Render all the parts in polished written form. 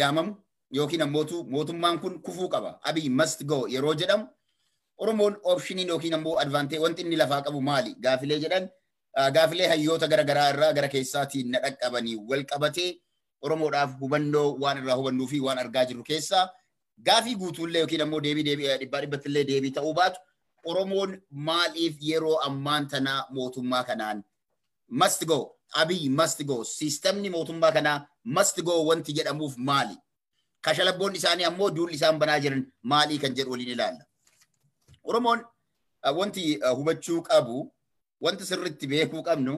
yaamamu yookiin ammootu mootummaan kun kufuu qaba. Abiy must go yeroo jedhamu Oromoon optioniin yookiin ammoo advantage wanti inni lafaa qabu maali? Gaafilee jedhan gaafilee hayyoota gara garaa irraa gara keessaatiin na dhaqqabanii wal qabatee Oromoodhaaf hubannoo waan irraa hubannuu fi waan argaa jirru keessaa gaafii guutuullee yookiin ammoo deebii deebii dhibbaa dhibbattillee deebii ta'uu baatu Oromoon maaliif yeroo ammaan tana mootummaa kanaan must go, Abiy must go, siistemni mootummaa kanaa must go wanti jedhamuuf maali? Kashalabboon isaanii ammoo duulli isaan banaa jiran maalii kan jedhu waliin ilaalla. Oromoon wanti hubachuu qabu, wanti sirriitti beekuu qabnu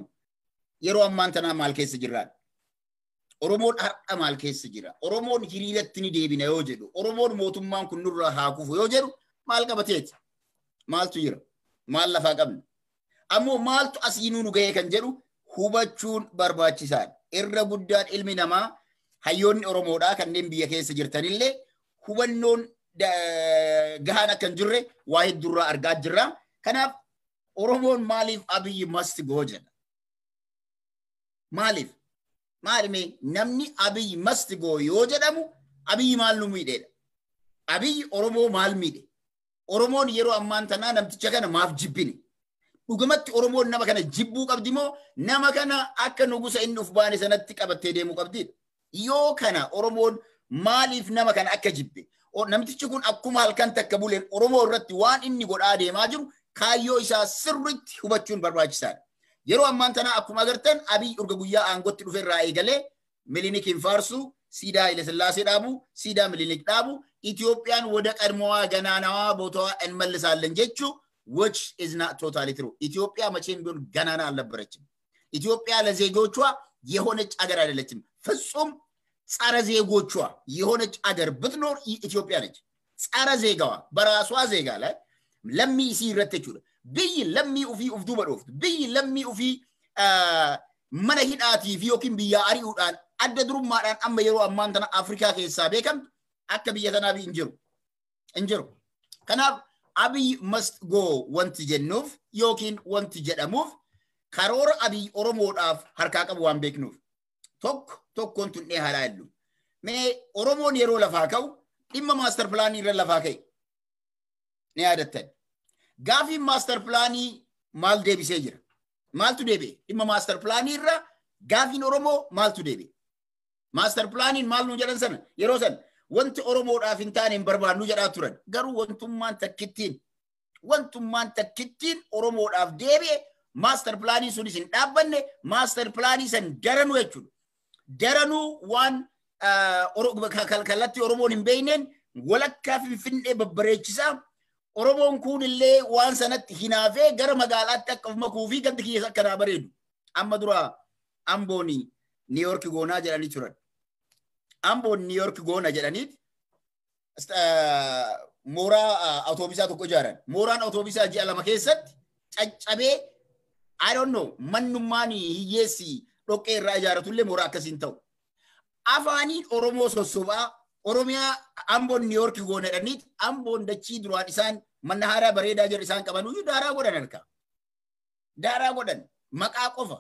yeroo ammaan tanaa maal keessa jirraan? Oromoon har'a maal keessa jira? Oromoon hiriiratti ni deebina yoo jedhu, Oromoon mootummaan kun nurraa haa kufu yoo jedhu maal qabateeti? Maaltu jira? Maal lafaa qabna? Ammoo maaltu asiinuu nu gahee kan jedhu hubachuun barbaachisaadha. Irra guddaan ilmi namaa hayyoonni Oromoodhaa kanneen biyya keessa jirtanillee hubannoon gahaan akka hin jirre waa hedduurraa argaa jirra. Kanaaf Oromoon maaliif Abiy must go jedha? Maaliif? Maalime namni Abiy must go yoo jedhamu Abiy maal nu miidheedha? Abiy Oromoo maal miidhe? Oromoon yeroo ammaan tanaa namticha kana maaf jibbine? Dhugumatti Oromoon nama kana jibbuu qabdi moo nama kana akka nugusa inni uf baane sanatti qabattee deemuu qabdidha? Yoo kana Oromoon maaliif nama kana akka jibbe? Namtichi kun akkuma halkan takka buleen Oromoo irratti waan inni godhaa deemaa jiru kaayyoo isaa sirriitti hubachuun barbaachisaadha. Yeroo ammaan tanaa akkuma agartan Abiy urga guyyaa aangootti dhufe irraa eegalee Minilikiin faarsu, siidaa Haile Sillaasee dhaabu, siidaa Minilik dhaabu, Itoophiyaan ወደ ቀድሞዋ ገናናዋ ቦታዋ እንመልሳለን jechuu, which is not totally true. ኢትዮጵያ መቼም ቢሆን ገናና አልነበረችም። ኢትዮጵያ ለዜጎቿ የሆነች አገር አይደለችም። ፍጹም ጸረ ዜጎቿ የሆነች አገር ብትኖር ኢትዮጵያ ነች። ጸረ ዜጋዋ በራሷ ዜጋ ላይ lammii isii irratti jechuudha. Biyyi lammii ofii of duuba dhooftu, biyyi lammii ofii mana hidhaatii fi yookiin biyyaa ari'uudhaan adda durummaadhaan amma yeroo ammaan tana Afrikaa keessaa beekamtu akka biyya tanaa hin jiru. Hin jiru. Kanaaf Abiy must go wanti jennuuf yookiin wanti jedhamuuf karoora Abiy Oromoodhaaf harkaa qabu waan beeknuuf. Tokko tokkoon tunnee haa ilaallu. Mee Oromoon yeroo lafaa ka'u dhimma master planii irra lafaa ka'e. Ni yaadattan. Gaafiin master planii maal deebisee jira? Maaltu deebi'e? Dhimma master planii irra gaafiin Oromoo maaltu deebi'e? Master planiin maal nu jedhan sana yeroo sana wanti Oromoodhaaf hin taane hin barbaannu jedhaa turan. Garuu wantummaan takkittiin Oromoodhaaf deebi'e master planii sunis hin dhaabbanne, master planii san daranuu jechuudha. Daranuu waan kallattii Oromoon hin beekneen walakkaa Finfinnee babbareechisaa, Oromoon kun illee waan sanatti hinaafee gara magaalaatti akka of makuu fi gandi kiyya akka naa bareedu. Amma dura Amboon New York goonaa jedhanii turan. Amboon New York goona jedhaniit mooraa awutoobisaa tokko ijaaran. Mooraan awutoobisaa ji'a 2 keessatti caccabee, I don't know, mannummaan hiyyeessi dhoqqee irraa ijaaratullee mooraa akkasiin ta'u. Afaaniin Oromoo sossobaa Oromiyaa Amboon New York goona jedhaniit Amboon dachii duraan isaan mana haaraa bareedaa jiru isaan qaban iyyuu daaraa godhan harka. Daaraa godhan maqaa qofa.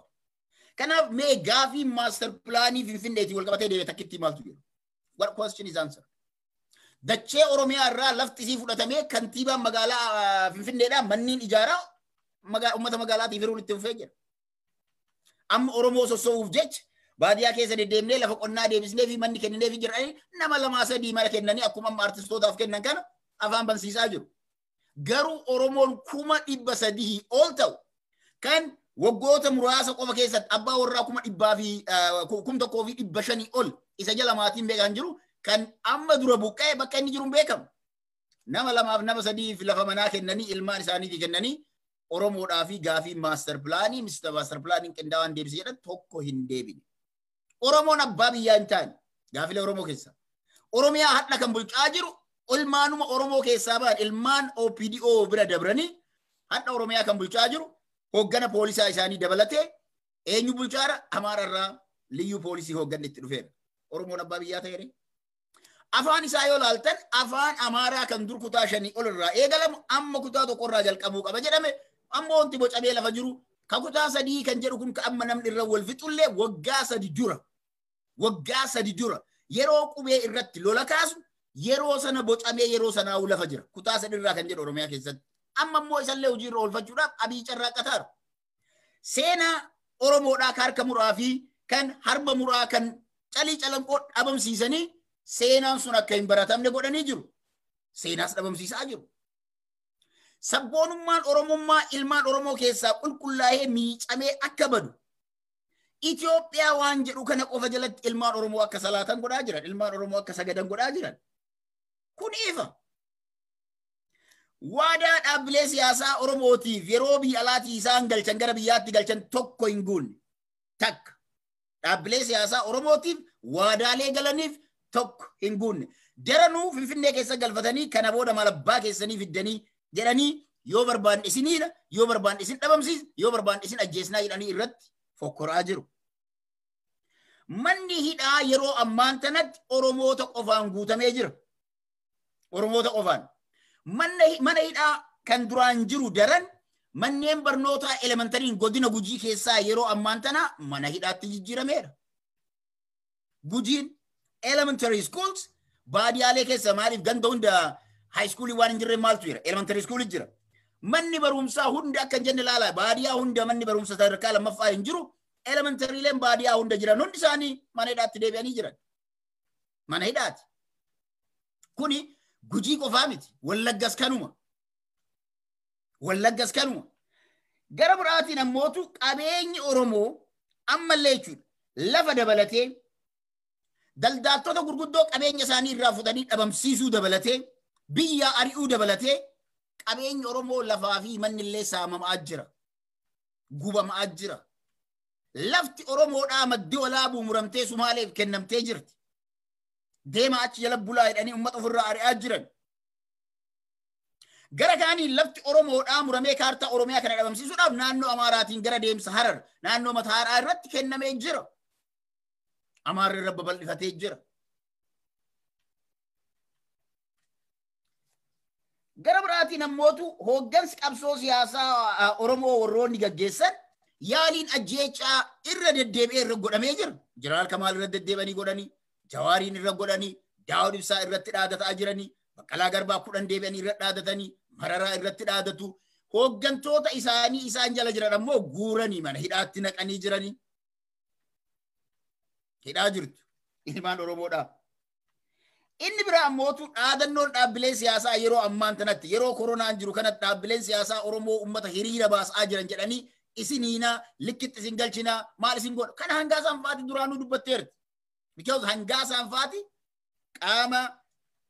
Kanaaf mee gaafii master planii Finfinneetiin wal qabatee deeme takkitti maaltu jiru? What question is answer? Dachee Oromiyaa irraa lafti isii fudhatamee kantiibaan magaalaa Finfinneedhaa manneen ijaaraa uummata magaalaatiif hiruun itti fufee jira. Amma Oromoo sosso'uuf jecha baadiyyaa keessa deddeemnee lafa qonnaa deebisnee fi manni kenninee fi jiranii nama lamaa sadii mana kennanii akkuma amma artistootaaf kennan kana afaan bansiisaa jiru. Garuu Oromoon 300,000 ol ta'u kan waggoota muraasa qofa keessatti abbaa warraa 100,000 fi 1,500 ol isa jala maatiin beekan jiru kan amma dura buqqa'e bakka inni jiru hin beekamu. Nama lamaaf nama sadiif lafa manaa kennanii ilmaan isaaniitii kennanii Oromoodhaa fi gaafii master planii mr master planiin qindaa'aan deebise jedhan tokko hin deebine. Oromoon abbaa biyyaa hin taane gaafilee Oromoo keessa. Oromiyaa hadha kan bulchaa jiru ilmaanuma Oromoo keessaa ba'an, ilmaan OPDO bira dabranii hadha Oromiyaa kan bulchaa jiru hooggana poolisaa isaanii dabalatee eenyu bulchaara? Amaararraa liyyuu poolisii hoogganni itti dhufeera. Oromoon abbaa biyyaa ta'eere. Afaan isaa yoo laaltan afaan Amaaraa kan dur kutaa 5 ol irraa eegalamu amma kutaa 1 irraa jalqabuu qaba jedhame, amma wanti bocamee lafa jiru ka kutaa 3 kan jedhu kun ka amma namni irra wal fixullee waggaa 3 dura yeroo qubee irratti lola kaasu yeroo sana bocamee yeroo sanaa lafa jira. Kutaa sadirraa kan jedhu Oromiyaa keessatti. Amma immoo isallee hojiirra oolfachuudhaaf Abiy carraaqqataara. Seenaa Oromoodhaa kan harka muraa fi kan harba muraa kan calii calanqoo dhabamsiisanii seenaan sun akka hin baratamne godhanii jiru. Seenaas dhabamsiisaa jiru. Sabboonummaan Oromummaa ilmaan Oromoo keessaa qulqullaa'ee miicamee akka badu Itoophiyaa waan jedhu kana qofa jalatti ilmaan Oromoo akka salaatan godhaa jiran, ilmaan Oromoo akka sagadan godhaa jiran. Kun ifa. Waadaa dhaabbilee siyaasaa Oromootiif yeroo biyya alaatii isaan galchan gara biyyaatti galchan tokko hin guunne. Takka. Dhaabbilee siyaasaa Oromootiif waadaalee galaniif tokko hin guunne. Daranuu Finfinnee keessa galfatanii kana booda maal abbaa keessanii fiddanii jedhanii yoo barbaanne isiniidha, yoo barbaanne isin dhabamsiisa, yoo barbaanne isin ajjeesnaa jedhanii irratti fokkoraa jiru. Manni hidhaa yeroo ammaan tanatti Oromoota qofaan guutamee jira. Oromoota qofaan. Mana hidhaa kan duraan jiru daran manneen barnootaa elementariin godina Gujii keessaa yeroo ammaan tana mana hidhaatti jijjiirameera. Gujiin elementary schools baadiyaalee keessa maaliif ganda hunda high schoolii waan hin jirre maaltu jira? Elementary school jira. Manni barumsaa hunda akka hin jenne ilaala. Baadiyaa hunda manni barumsa sadarkaa lammaffaa hin jiru. Elementaryleen baadiyaa hunda jiran hundi isaanii mana hidhaatti deebi'anii jiran. Mana hidhaati. Kuni Gujii qofaa miti. Wallaggas kanuma. Wallaggas kanuma. Gara biraatiin ammootu qabeenyi Oromoo ammallee jechuudha. Lafa dabalatee daldaltoota gurguddoo qabeenya isaanii irraa fudhanii dhabamsiisuu dabalatee biyya ari'uu dabalatee qabeenyi Oromoo lafaa fi manni illee saamamaa jira. Gubamaa jira. Lafti Oromoodhaa maddi walaabuu muramtee Sumaaleef kennamtee jirti. Deema achi jala bulaa jedhanii uummata ofirraa ari'aa jiran. Gara kaaniin lafti Oromoodhaa muramee kaartaa Oromiyaa kana dhabamsiisuudhaaf naannoo Amaaraatiin gara deemsa Harar naannoo Mataaraa irratti kennamee jira. Amaarri irra babal'ifatee jira. Gara biraatiin ammootu hooggansi qabsoo siyaasaa Oromoo warroonni gaggeessan yaaliin ajjeechaa irra deddeebi'ee irra godhamee jira. Jeneraal Kamaal irra deddeebi'anii godhanii, Jawaariin irra godhanii, Daawud Ibsaa irratti dhaadataa jiranii, Baqqalaa Garbaa 10 deebi'anii irra dhaadatanii, Mararaa irratti dhaadatu. Hooggantoota isaanii isaan jala jiran ammoo guuranii mana hidhaatti naqanii jiranii. Hidhaa jirtu ilmaan Oromoodhaa. Inni biraa ammootu dhaadannoon dhaabbilee siyaasaa yeroo ammaan tanatti yeroo koronaan jiru kanatti dhaabbileen siyaasaa Oromoo uummata hiriira baasaa jiran jedhanii isiniinaa likkitti isin galchinaa maal isin godhu kana hangaasaan faati duraanuu dubbatteerti. Because hangaasaan faati qaama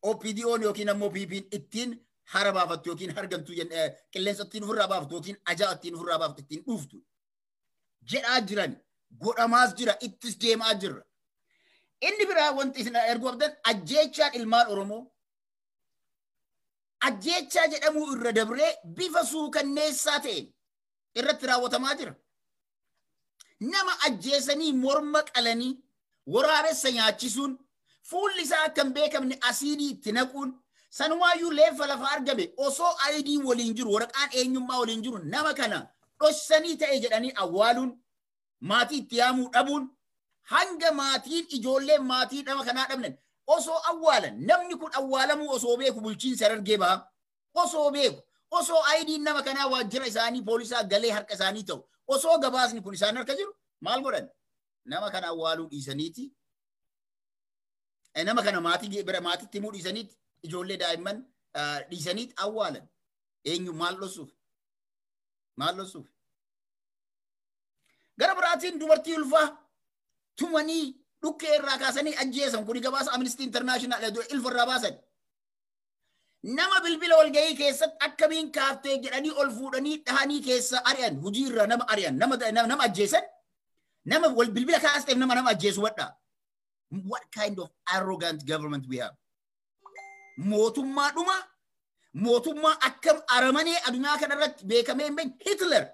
OPDO'n yookiin ammoo PP'n ittiin hara baafattu yookiin hargantuu qilleensa ittiin ofirraa baaftu yookiin ajaa ittiin ofirraa baaftu ittiin dhuuftu jedhaa jiran godhamaas jira ittis deemaa jirra. Inni biraa wanti isin erguu qabdan ajjeechaan ilmaan Oromoo ajjeechaa jedhamuu irra dabree bifa suukanneessaa ta'een irratti raawwatamaa jira. Nama ajjeesanii morma qalanii waraabessa nyaachisuun fuulli isaa akka hin beekamne asiidii itti naquun sanumaayyuu leeffa lafa argame osoo ID waliin jiru waraqaan eenyummaa waliin jiru nama kana dhossanii ta'e jedhanii awwaaluun maatii itti yaamuu dhabuun hanga maatiin ijoolleen maatii nama kanaa dhabnan osoo awwaalan namni kun awwaalamuu osoo beeku bulchiinsa Harargee baha osoo beeku osoo ID'n nama kanaa waajjira isaanii poolisaa galee harka isaanii ta'u osoo gabaasni kun isaan harka jiru maal godhan nama kana awwaaluu dhiisaniiti nama kana maatii bira maatiitti himuu dhiisaniiti ijoollee daa'imman dhiisaniiti awwaalan eenyu maal dhossuuf maal dhossuuf. Gara biraatiin dubartii ulfaa tumanii dhukkee irraa kaasanii ajjeesan kuni gabaasa Amnesty International ilfa irraa baasan. Nama bilbila walgahii keessatti akkamiin kaaftee jedhanii ol fuudhanii dhahanii keessa ari'an hojii irraa nama ari'an nama ajjeesan nama bilbila kaasteef nama ajjeesu wadhaa. What kind of arrogant government we have? Mootummaa dhuma mootummaa akkam aramanee addunyaa kanarratti beekamee hin beekne Hitler.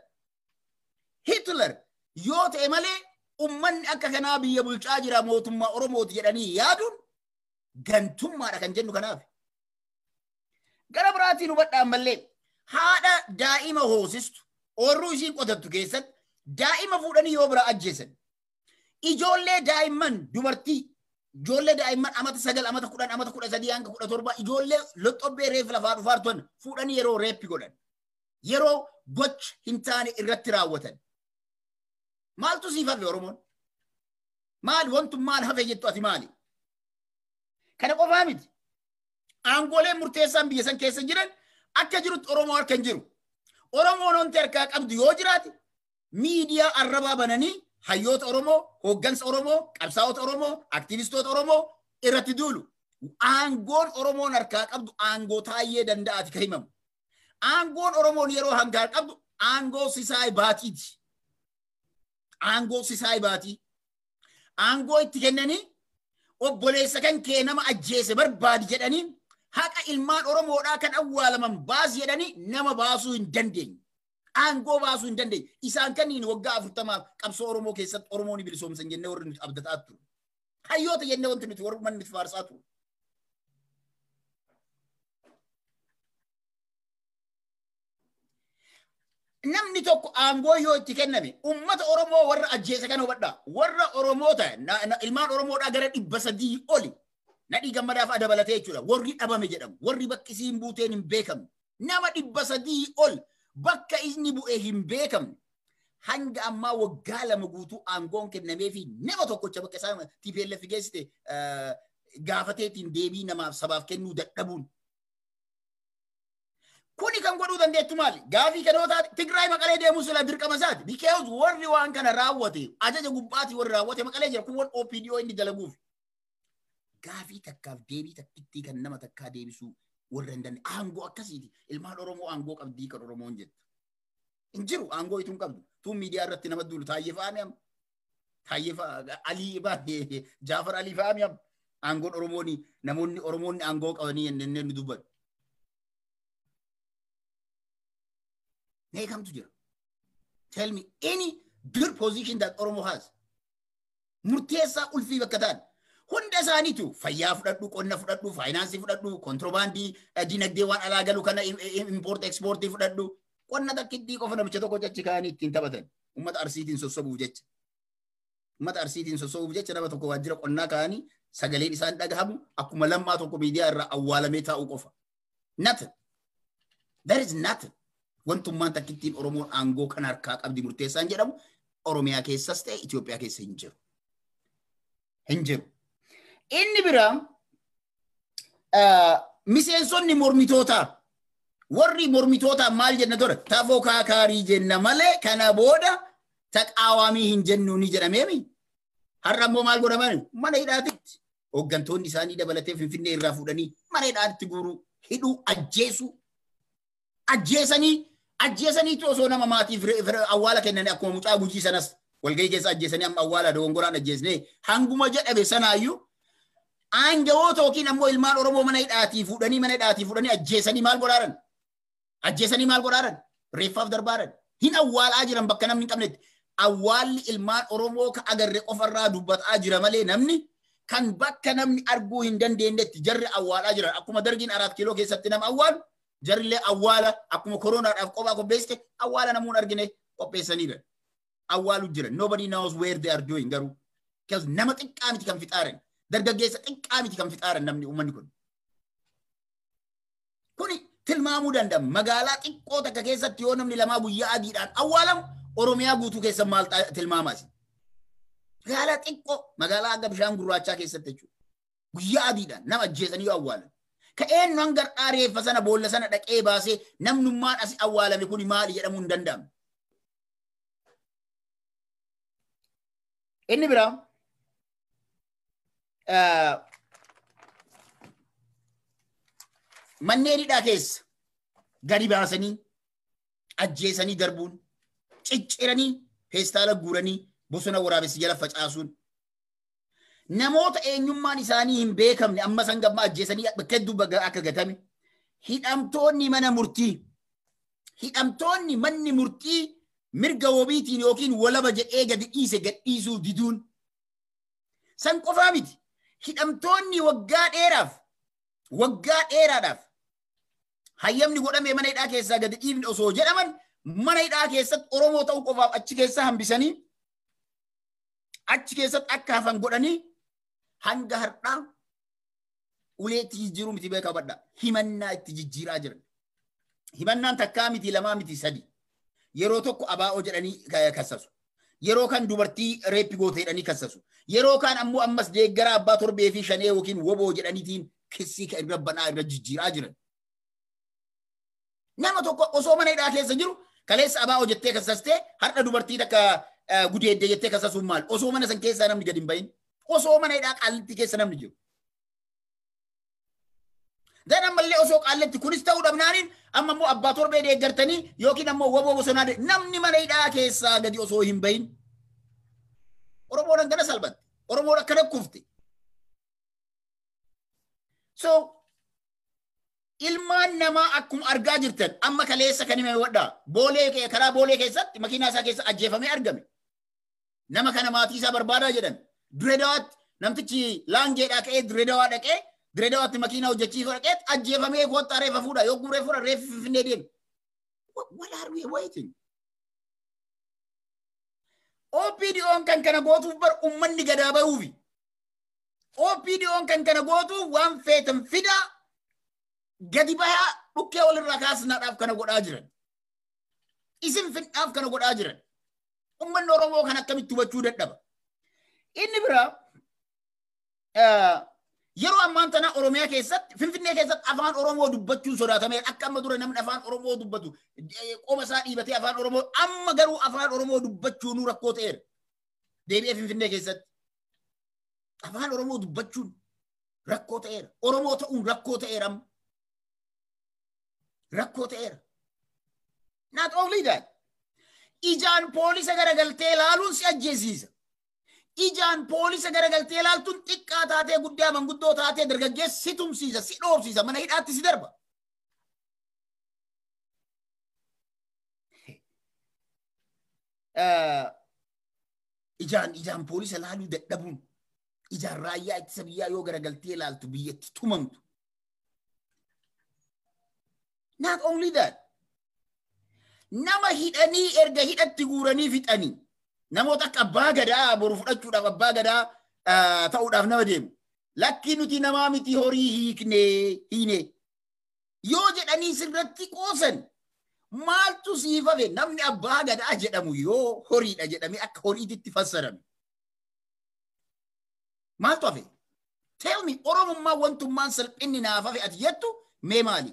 Hitler yoo ta'e malee ummanni akka kanaa biyya bulchaa jira mootummaa Oromooti jedhanii yaaduun gantummaadha kan jennu kanaaf. Gara biraatiin hubadhaa ammallee haadha daa'ima hoosistu oorruu isiin qotattu keessatti daa'ima fuudhanii yoo bira ajjeesan ijoollee daa'imman dubartii Ijoollee daa'imman amata 9, amata 10, amata 13 hanga 17 ijoollee loxobbee reef lafaa dhufaa turan fuudhanii yeroo reeppi godhan. Yeroo gocha hin taane irratti raawwatan. Maaltu siif hafe Oromoon? Maali wantummaan hafe jettu ati maali? Kana qofaa miti. Aangooleen murteessaan biyya san keessa jiran akka jirutti Oromoo harka hin jiru. Oromoon wanti harkaa qabdu yoo jiraate miidiyaa arrabaa bananii hayyoota Oromoo, hooggansa Oromoo, qabsaa'ota Oromoo, aktivistoota Oromoo irratti duulu. Aangoon Oromoon harkaa qabdu aangoo Taayyee Danda'aati kan himamu. Aangoon Oromoon yeroo hangaa qabdu aangoo Sisaay Baatiiti. Aangoo Sisaay Baatii. Aangoo itti kennanii obboleessa kan kee nama ajjeese barbaadi jedhanii haqa ilmaan Oromoodhaa kan awwaalaman baasi jedhanii nama baasuu hin dandeenye. Aangoo baasuu hin dandeenye. Isaan kanneen waggaa 40 qabsoo Oromoo keessatti Oromoon bilisoomsan jennee warri nuti abdataa turre. Hayyoota jennee wanti nuti warri nuti faarsaa turre. Namni tokko aangoo yoo itti kenname uummata Oromoo warra ajjeese kana hubadhaa. Warra Oromoota ilmaan Oromoodhaa gara 300 oli Nadhii Gammadaa fa'aa dabalatee jechuudha. Warri dhabame jedhamu. Warri bakki isiin buuteen hin beekamne. Nama 300 ol bakka inni bu'e hin beekamne. Hanga ammaa waggaa 2 guutuu aangoon kennamee fi nama tokkocha bakka isaan TPLF geessite gaafateetiin deebii namaaf sabaaf kennuu dadhabuun. Kuni kan godhuu dandeettu maali? Gaafii kan yoo taate Tigraay Maqalee deemuu sila dirqama isaati. Because warri waan kana raawwate ajaja gubbaatii warri raawwate Maqalee jira. Kun waan OPDO inni dalaguuf. Gaafii takkaaf deebii takkittii kan nama takkaa deebisuu warra hin dandeenye. Aangoo akkasiiti. Ilmaan Oromoo aangoo qabdii kan Oromoon jettu. Hin jiru aangoo itoo hin qabdu. Tuun miidiyaa irratti nama duulu Taayyee fa'aa mi'am. Taayyee fa'aa Alii baay'ee Jaafar Alii fa'aa mi'am. Aangoon Oromooni namoonni Oromoonni aangoo qabanii jennee nu dubbatu. Meeqamtu jira? Tell me any good position that Oromo has. Murteessaa ulfii bakka ta'an. Hunda isaaniitu fayyaa fudhadhu, qonna fudhadhu, faayinaansii fudhadhu, kontiroobaandii, dinagdee waan alaa galu kana import ekspoortii fudhadhu. Qonna takkittii qofa namicha tokko achi kaa'anii ittiin taphatan. Uummata Arsiitiin sossobuuf jecha. Uummata Arsiitiin sossobuuf jecha nama tokko waajjira qonnaa kaa'anii sagaleen isaan dhagahamu akkuma lammaa tokko miidiyaa irraa awwaalamee taa'u qofa. Nothing. There is nothing. Wantummaan takkittiin Oromoon aangoo kan harkaa qabdi murteessaan jedhamu Oromiyaa keessas ta'e Itoophiyaa keessa hin jiru. Hin jiru. Inni biraa miseensonni mormitootaa warri mormitootaa maal jenna ture? Tafokaakaarii jenna malee kana booda taqaawaamii hin jennu ni jedhameemi. Har'a immoo maal godhaman? Mana hidhaatitti. Hooggantoonni isaanii dabalatee Finfinnee irraa fuudhanii mana hidhaatti guuruu, hidhuu, ajjeesuu. Ajjeesaniitu osoo nama maatiif awwaala kennanii akkuma mucaa Gujii sanas walgahii keessa ajjeesanii amma awwaala dogongoraan ajjeesnee hanguma jedhame sanaayyuu aangawoota yookiin ammoo ilmaan Oromoo mana hidhaatii fuudhanii ajjeesanii maal godhaaran? Ajjeesanii maal godhaaran? Reeffaaf darbaaran. Hin awwaalaa jiran bakka namni hin qabnetti. Awwaalli ilmaan Oromoo ka agarre qofarraa dubbataa jira malee namni kan bakka namni arguu hin dandeenyetti jarri awwaalaa jiran. Akkuma dargiin 4 kiiloo keessatti nama awwaalu jarrillee awwaala akkuma koronaadhaaf qophaa qopheessite awwaala namoonni argine qopheessaniidha. Awwaalu jira. Nobody knows where they are doing garuu. Because nama xiqqaa miti kan fixaaran. Dargaggeessa xiqqaa miti kan fixaaran namni uummanni kun. Kuni tilmaamuu danda'ama. Magaalaa xiqqoo takka keessatti yoo namni lamaa guyyaa adiidhaan awwaalamu Oromiyaa guutuu keessa maal tilmaamaasi? Magaalaa xiqqoo magaalaa akka bishaan gurraachaa keessatti jechuudha. Guyyaa adiidhaan nama ajjeesanii yoo awwaalan. Ka'een hanga reeffa sana boolla sana dhaqee baasee namnummaan asi awwaalame kuni maali jedhamuu hin danda'amu. Inni biraa manneen hidhaa keessa gadi baasanii ajjeesanii darbuun cicciranii feestaala guuranii bosona waraabessi jala facaasuun namoota eenyummaan isaanii hin beekamne amma san gamma ajjeesanii bakka hedduu akka gatame hidhamtoonni mana murtii hidhamtoonni manni murtii mirga wabiitiin yookiin walaba jedhee gadi dhiise gad dhiisuu diduun san qofaa miti. Hidhamtoonni waggaa dheeraadhaaf hayyamni godhamee mana hidhaa keessaa gadi dhiifne osoo jedhaman mana hidhaa keessatti Oromoo ta'uu qofaaf achi keessa hambisanii achi keessatti akka hafan godhanii Hanga har'aa uleetti jijjiiruu miti beekaa badha. Himannaa itti jijjiiraa jiran. Himannaan takkaa miti, lamaa miti, sadi. Yeroo tokko abaa'oo jedhanii kassasu. Yeroo kan dubartii rape goote jedhanii kassasu. Yeroo kaan ammoo ammas deeggaraa abbaa torbee fi shanee yookiin woboo jedhaniitiin kissii kan irra banaa irra jijjiiraa jiran. Nama tokko osoo mana hidhaa keessa jiru kaleessa abaa'oo jettee kassastee har'a dubartii takka gudeedde jettee kassasuun maal? Osoo mana san keessaa namni gadi hin bahin. Osoo mana hidhaa qaallitti keessa namni jiru. Dan ammallee osoo qaallitti kunis ta'uu dhabnaaniin amma immoo abbaa torbee deeggartanii yookiin ammoo woboo bosonaa namni mana hidhaa keessaa gadi osoo hin bahin. Oromoon akkana salphatte. Oromoon akkana kufte. So ilmaan namaa akkuma argaa jirtan amma kaleessa kan himame wadhaa boolee karaa boolee keessatti makiinaa isaa keessa ajjeefamee argame. Nama kana maatii isaa barbaadaa jedhan. Direedawaatti namtichi laangeedhaa ka'ee Direedawaa dhaqee Direedawaatti makiinaa hojjechiisuu dhaqee ajjeefamee kottaa reeffa fuudha yoo guuree fuudha reeffi Finfinnee deeme. What are we waiting? OPDO'n kan kana gootuuf bar uummanni gadaa bahuufi. OPDO'n kan kana gootuuf waan feetan fidaa gadi bahaa dhukkee walirraa kaasnaadhaaf kana godhaa jiran. Isin finnaaf kana godhaa jiran. Uummanni Oromoo kan akkamitti hubachuu dadhaba. Inni biraa yeroo ammaan tana Oromiyaa keessatti Finfinnee keessatti afaan Oromoo dubbachuun sodaatameera. Akka amma dura namni afaan Oromoo dubbatu qoma isaa dhiibatee afaan Oromoo amma garuu afaan Oromoo dubbachuun rakkoo ta'eera. Deebi'ee Finfinnee keessatti afaan Oromoo dubbachuun rakkoo ta'eera. Oromoo ta'uun rakkoo ta'eera amma. Rakkoo ta'eera. Not only that. Ijaan poolisa garagaltee ilaaluun si ajjeesiisa. Ijaan poolisa garagaltee ilaaltuun xiqqaa taatee guddaa manguddoo taatee dargaggeessa si tumsiisa, si dhoofsiisa, mana hidhaatti si darba. Ijaan poolisa ilaaluu dadhabuun ijaan raayyaa ittisa biyyaa yoo garagaltee ilaaltu biyyatti tumamtu. Not only that. Nama hidhanii erga hidhatti guuranii fixanii namoota akka abbaa gadaa boru fudhachuudhaaf abbaa gadaa ta'uudhaaf nama deemu. Lakki nuti namaa miti horii hiiknee hiine. Yoo jedhanii sirratti qoosan maaltu siif hafe namni abbaa gadaa jedhamu yoo horiidha jedhamee akka horiititti fassarame. Maaltu hafe? Tell me, Oromummaa wantummaan salphinni naaf hafe ati jettu mee maali?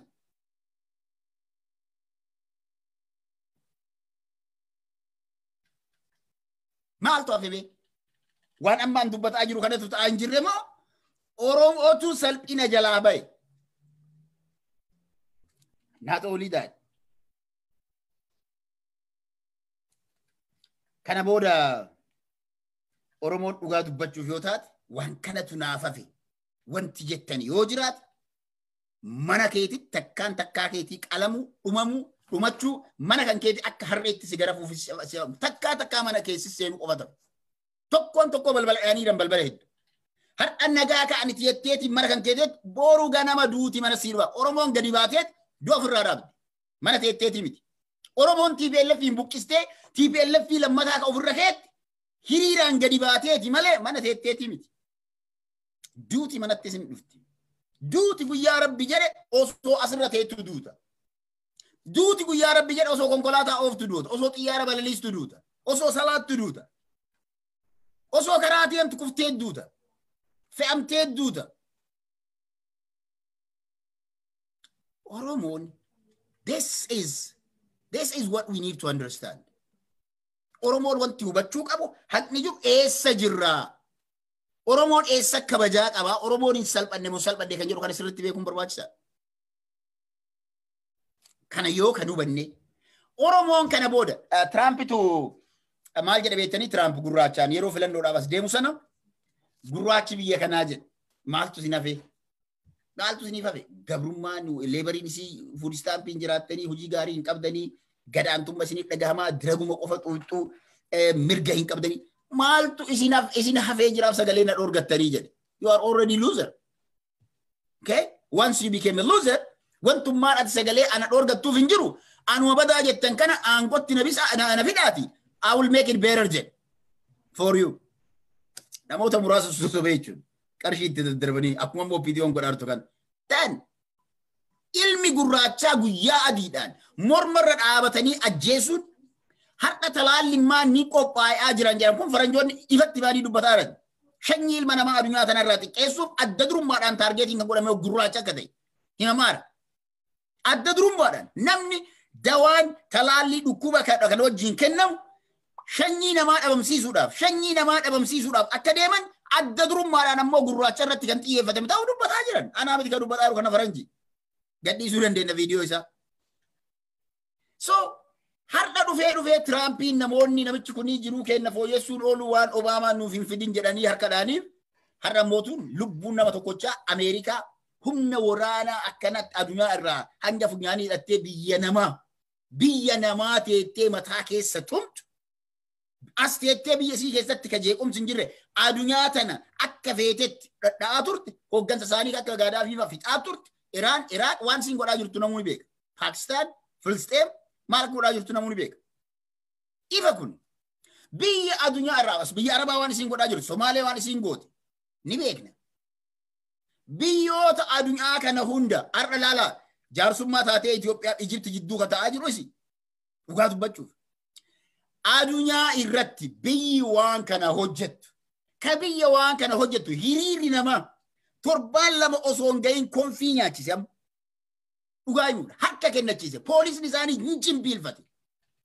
Maaltu hafe bee? Waan ammaan dubbataa jiru kanatu ta'aa hin jirre moo Oromootu salphina jalaa bahe? Not only that. Kana booda Oromoon dhugaa dubbachuuf yoo taate waan kanatu naaf hafe wanti jettan yoo jiraate mana keetitti takkaan takkaa keetii qalamuu dhumamuu dhumachuu mana kan keetii akka harreetti si garafuuf takkaa takkaa mana keessi seenuu qofa ta'u. Tokkoon tokko balbala dhaaniidhaan balbala hedduu. Har'a nagaa ka'anitti jetteeti mana kan keeteetti boruu ganama duuti mana sii dhufa. Oromoon gadi baateet du'a ofirraa dhaabde. Mana teetteeti miti. Oromoon TPLF hin buqqistee TPLF lammataa ka ofirra keetti hiriiraan gadi baateeti malee mana teetteeti miti. Duuti manatti isin dhufti. Duuti guyyaa Rabbi jedhe osoo asirra teettu duuta. Duuti guyyaa Rabbi jedhe osoo konkolaataa ooftu duuta. Osoo xiyyaara balaliistu duuta. Osoo salaattu duuta. Osoo karaa deemtu kuftee duuta. Fe'amtee duuta. Oromoon, this is what we need to understand. Oromoon wanti hubachuu qabu haqni jiru eessa jirraa? Oromoon eessa kabajaa qabaa? Oromoon hin salphanne moo salphanne kan jedhu kana sirriitti beekuun barbaachisaadha. Kana yoo kan hubanne Oromoon kana booda Tiraampitu maal jedha beektanii? Tiraamp gurraachaan yeroo filannoodhaaf as deemu sana gurraachi biyya kanaa jedhe. Maaltu isin hafe? Maaltu isiniif hafe? Gabrummaa laboriin isii food stampiin jiraattanii, hojii gaarii hin qabdanii, gadaantummaa isiniif dhagahamaa, diraguma qofa xuuxxuu, mirga hin qabdanii. Maaltu isin hafee jiraaf sagalee na dhoorgattanii jedhe. You are already loser. Okay? Once you became a loser, wantummaan ati sagalee ana dhoorgattuuf hin jiru. Anuma badaa jettan kana aangotti na bisa na fidaati. I will make it better jedhe. For you. Namoota muraasa sosobee jechuudha. Qarshii itti daddarbanii akkuma immoo OPDO'n godhaa jirtu kan. Tan ilmi gurraachaa guyyaa adiidhaan mormarra dhaabatanii ajjeesuun har'a talaallimmaa ni qophaa'aa jiran jedhan kun faranjoonni ifatti baanii dubbataa jiran. Shanyii ilma namaa addunyaa tanarraa xiqqeessuuf adda durummaadhaan targetiin kan godhame gurraacha akka ta'e himamaadha. Adda durummaadhaan namni dawaan talaallii dhukkuba kana wajjin kennamu shanyii namaa dhabamsiisuudhaaf akka deeman adda durummaadhaan ammoo gurraacha irratti kan xiyyeeffatame ta'uu dubbataa jiran. Anaa miti kan dubbataa jiru kana faranji. Gadhiisuu dandeenya viidiyoo isaa. So har'a dhufee Tiraampiin namoonni namichi kunii jiruu kenna fooyyessuun oolu waan Obaamaan nuuf hin fidin jedhanii harka dhaaniif har'a mootuun lubbuun nama tokkochaa Ameerikaa humna waraanaa akkanatti addunyaa irraa hanga funyaanii hidhattee biyya namaa teettee mataa keessa tumtu as teettee biyya isii keessatti ka jeequmsi hin jirre addunyaa tana akka feetetti dhadha'aa turte hooggansa isaanii akka Gaadaafii fixaa turte Iraan Iraaq waan siin godhaa jirtu namoonni beeka. Paakistaan, Filisxeem maal akka godhaa jirtu namoonni beeka. Ifa kun biyya addunyaa irraa as biyya Arabaa waan isiin godhaa jirtu Somaalee waan isiin goote ni beekna. Biyyoota addunyaa kana hunda har'a laalaa jaarsummaa taatee Itoophiyaa Ijipti jidduu kan ta'aa jiru isi dhugaa dubbachuuf. Addunyaa irratti biyyi waan kana hojjettu ka biyya waan kana hojjettu hiriirri namaa torbaan lama osoo hin gahin konfii nyaachise amma dhugaa himuudha harka kennachiise poolisni isaanii hin jimbiilfate.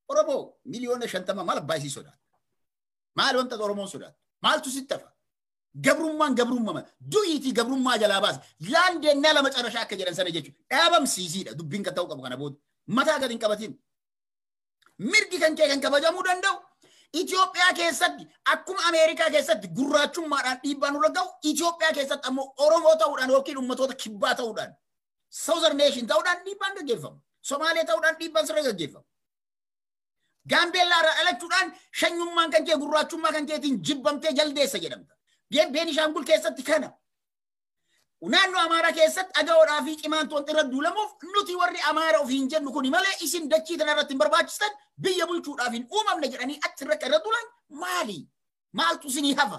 Oromoo 50,000,000 maal abbaa isii sodaata? Maal wanta Oromoon sodaata? Maaltu sitti hafa? Gabrummaan gabrummaa du'iitii gabrummaa jalaa baasa. Laandeennaa lama carrashaa akka jedhan sana jechuudha. Dhaabamsiisiidha dubbiin kan ta'uu qabu kana booda. Mataa gadi hin qabatin. Mirgi kan kee kan kabajamuu danda'u Itoophiyaa keessatti akkuma Ameerikaa keessatti gurraachummaadhaan dhiibbaan nurra ga'u Itoophiyaa keessatti ammoo Oromoo ta'uudhaan yookiin ummatoota kibbaa ta'uudhaan Southern Nation ta'uudhaan dhiibbaan gaggeeffamu. Somaalee ta'uudhaan dhiibbaan sirra gaggeeffamu. Gaambeellaa irraa dhalachuudhaan shanyummaan kan kee gurraachummaa kan keetiin jibbamtee jaldeessa jedhamta. Beenishaangul keessatti kana. Naannoo Amaaraa keessatti agaa'oodhaa fi cimaantu wanti irra duulamuuf nuti warri Amaara ofiin jennu kuni malee isin dachii tana irratti hin barbaachistan biyya bulchuudhaaf hin uumamne jedhanii achi irra irra duulan maali? Maaltu isinii hafa?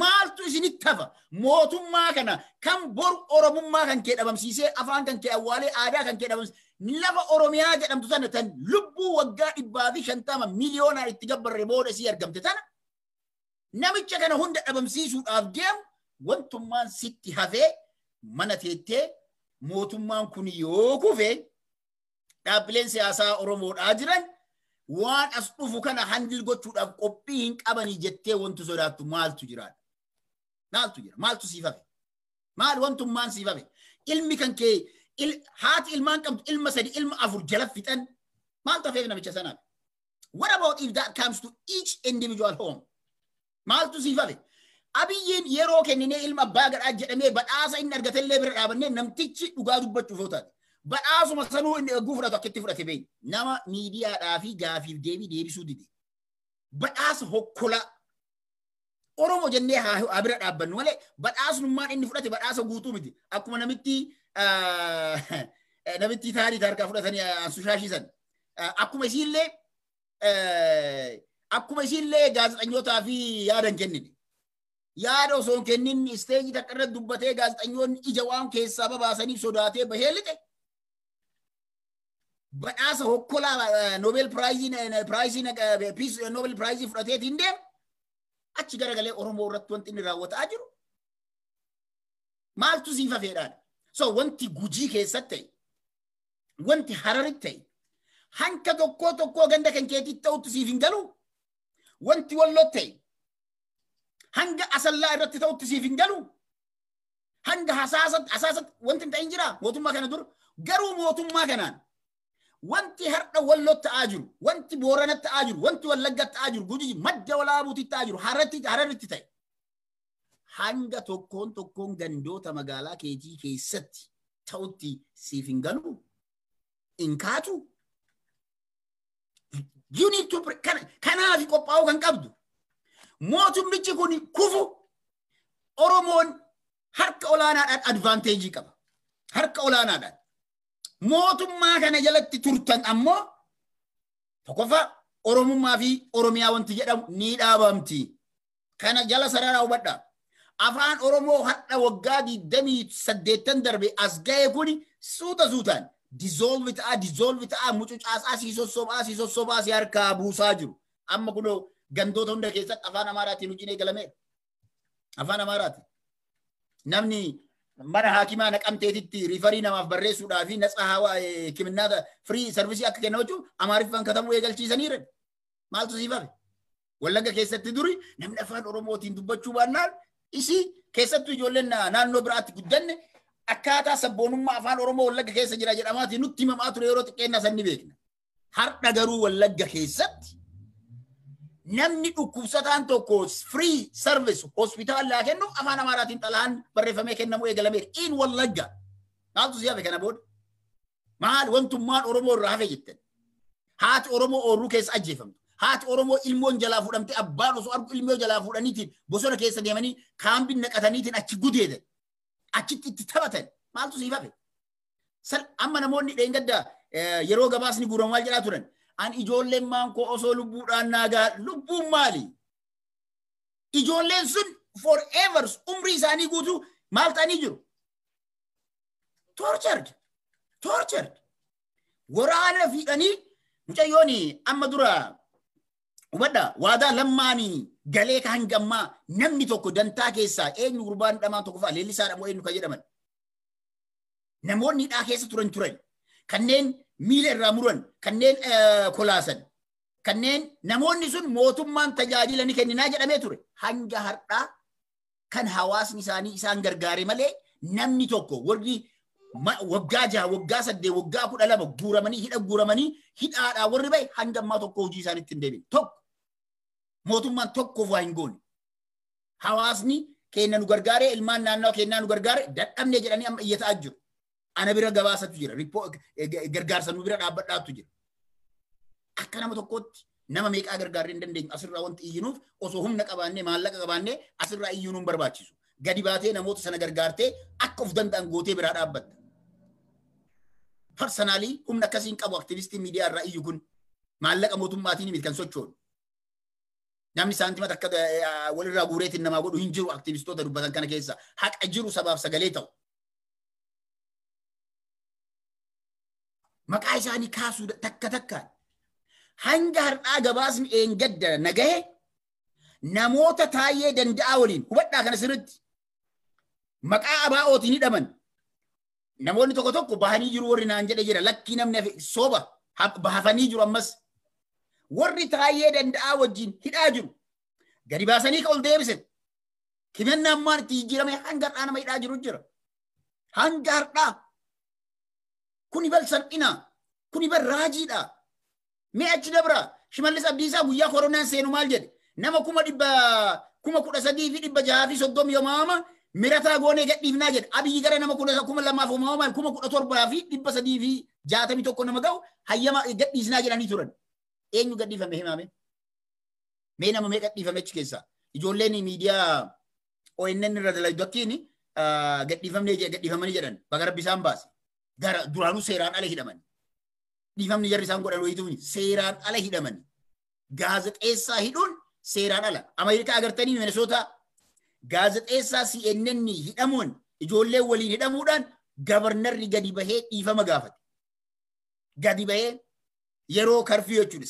Maaltu isinitti hafa? Mootummaa kana kan boru Oromummaa kan kee dhabamsiisee afaan kan kee awwaalee aadaa kan kee dhabamsiisee lafa Oromiyaa jedhamtu sana tan lubbuu waggaa 150 miliyoonaan itti gabbarre booda isii argamte tana namicha kana hunda dhabamsiisuudhaaf deemu wantummaan sitti hafee mana teettee mootummaan kun yoo kufe dhaabbileen siyaasaa Oromoodhaa jiran waan as dhufu kana handil gochuudhaaf qophii hin qabanii jettee wanti sodaattu maaltu jiraadha? Maaltu jira? Maaltu siif hafe? Maal wantummaan siif hafe? Ilmi kan kee haati ilmaan qabdu ilma 3 ilma 4 jala fixan maaltu hafeef namicha sanaaf? What about if that comes to each individual home? Maaltu siif hafe? Abiyyiin yeroo kenninee ilma abbaa gadhaa jedhamee badhaasa inni argatellee bira dhaabannee namtichi dhugaa dubbachuuf yoo taate badhaasuma sanuu inni eeguu fudhatu akkitti fudhate beeyi. Nama miidiyaadhaa fi gaafiif deebii deebisuu dide. Badhaasa hokkolaa Oromoo jennee haa bira dhaabbannu malee badhaasnummaan inni fudhate badhaasa guutuu miti. Akkuma namitti taarii harkaa fudhatanii ansushaashisan. Akkuma isiillee gaazexanyootaa fi yaada hin kennine. Yaada osoo hin kennin isteejii takka irratti dubbatee gaazexanyoonni ija waan keessaa babaasaniif sodaatee bahee lixe. Badhaasa hokkolaa Nobel Prize Nobel Prize fudhateetiin deema. Achi garagalee Oromoo irratti wanti inni raawwataa jiru maaltu siif hafeedhaan? So wanti Gujii keessatti ta'e, wanti Hararitti ta'e, hanka tokkoo tokkoo ganda kan keetitti ta'utti siif hin galu. Wanti Wallootti ta'e, hanga Asallaa irratti ta'utti siif hin galu. Hanga hasaasatti wanti hin ta'in jira mootummaa kana dur. Garuu mootummaa kanaan wanti har'a Wallootti ta'aa jiru, wanti Booranatti ta'aa jiru, wanti Wallaggatti ta'aa jiru, Gujii madda Walaabuutti ta'aa jiru, Hararitti ta'e. Hanga tokkoon tokkoon gandoota magaalaa keetii keessatti ta'utti siif hin galu, hin kaatu. You need to kanaaf qophaa'uu kan qabdu. Mootummichi kun kufu Oromoon harka olaanaadhaan advanteejii qaba. Harka olaanaadhaan. Mootummaa kana jalatti turtan ammoo tokkoffaa Oromummaa fi Oromiyaa wanti jedhamu ni dhaabamti. Kana jala sararaa hubadhaa. Afaan Oromoo hadha waggaa 28 darbe as ga'e kuni suuta suutaan dissolve ta'aa mucucaasaa si sossobaa si harkaa buusaa jiru. Amma kunoo gandoota hunda keessatti afaan Amaaraatiin hojiin eegalameera. Afaan Amaaraatiin. Namni mana haakimaa naqamteetitti riifarii namaaf barreessuudhaa fi natsa hawaa hikiminnaa firii sarvisii akka kennamu jechuun Amaariffaan katabuu eegalchiisaniiru. Maaltu siif hafe? Wallagga keessatti duri namni afaan Oromootiin dubbachuu baannaan isii keessattuu ijoolleen naannoo biraatti guddanne akkaataa sabboonummaa afaan Oromoo Wallagga keessa jira jedhamaatiin nutti himamaa ture yeroo xiqqeennaa san ni beekna. Har'a garuu Wallagga keessatti namni dhukkubsataan tokko free service hospitaalaa kennuuf afaan Amaaraatiin xalayaan barreeffamee kennamuu eegalameera. In Wallagga. Maaltu si hafe kana booda? Maal wantummaan Oromoo irraa hafe jettan? Haati Oromoo oorruu keessa ajjeefamtu. Haati Oromoo ilmoon jalaa fuudhamte abbaan osoo argu ilmoo jalaa fuudhaniitiin bosona keessa deemanii kaambiin naqataniitiin achi gudeedan. Achitti itti taphatan. Maaltu siif hafe? Amma namoonni dheengadda yeroo gabaasni guuramu maal jedhaa turan? An ijoolleen maan koo osoo lubbuudhaan naagaa lubbuun maali? Ijoolleen sun forever umrii isaanii guutuu maal ta'anii jiru? Tortured. Tortured. Waraana fiidhanii mucayyoon amma dura hubadha waadaa lammaanii galee ka hangammaa namni tokko dantaa keessaa eenyu gurbaan dhamaan tokko fa'a leellisaadha moo eenyu kan jedhaman. Namoonni hidhaa keessa turan kanneen miila irraa muran kanneen kolaasan kanneen namoonni sun mootummaan tajaajila ni kenninaa jedhamee ture. Hanga har'aa kan hawaasni isaanii isaan gargaare malee namni tokko warri waggaa 6 waggaa 8 waggaa 12 guuramanii hidha guuramanii hidhaadhaa warri bahe hanga ammaa tokko hojii isaaniitti hin deebine. Tokko mootummaan tokkoof waa hin goone. Hawaasni keenya nu gargaaree ilmaan naannoo keenyaa nu gargaare dadhabne jedhanii amma iyyataa jiru. Ana bira gabaasatu jira. Gargaarsa nu bira dhaabbadhaatu jira. Akka nama tokkootti nama meeqaa gargaarree hin dandeenyu asirraa wanti iyyinuuf osoo humna qabaannee maallaqa qabaannee asirraa iyyuu hin barbaachisu. Gadi baatee namoota sana gargaartee akka of danda'an gootee biraa dhaabbatta. Personally humna akkasii hin qabu aktivistii miidiyaa irraa iyyu kun maallaqa mootummaatiin miti kan sochoonu. Namni saantima takka walirraa guureetiin namaa godhu hin jiru aktivistoota dubbatan kana keessa. Haqa jiru sabaaf sagalee ta'u. Maqaa isaanii kaasuu takka takkaan. Hanga har'aa gabaasni eengadda nagahe namoota Taayyee Danda'aa waliin hubadhaa kana sirriitti maqaa abaa'ootiin hidhaman. Namoonni tokko tokko bahanii jiru warri naan jedhe jira lakkii namni hafe soba bahafanii jiru ammas. Warri Taayyee Danda'aa wajjin hidhaa jiru. Gadi baasanii ka ol deebisan. Kimannaan maan itti jijjiirame hanga har'aa nama hidhaa jiru jira. Hanga har'aa. Kuni bal salphina. Kuni bal raajiidha. Mee achi dabra. Shimallis Abdiisaa guyyaa koronaan seenu maal jedhe? Nama 13,630 yomaama mirataa goonee gadhiifnaa jedhe. Abiyyi gara nama 2,000 17,361 nama ga'u hayyama gadhiisnaa jedhanii turan. Eenyu gadhiifame himame? Mee nama mee gadhiifame achi keessaa? Ijoolleen miidiyaa ONN irra dalagdu akkiin gadhiifamanii jedhan. Baga Rabbi isaan baase. Gara duraanuu seeraan ala hidhaman. Dhiifamni jarri isaan godhan wayituun seeraan ala hidhaman. Gaazexeessaa hidhuun seeraan ala. Ameerikaa agartanii Minnesota gaazexeessaa CNN hidhamuun ijoollee waliin hidhamuudhaan gabarnarri gadi bahee dhiifama gaafate. Gadi bahee yeroo karfii jechuudha.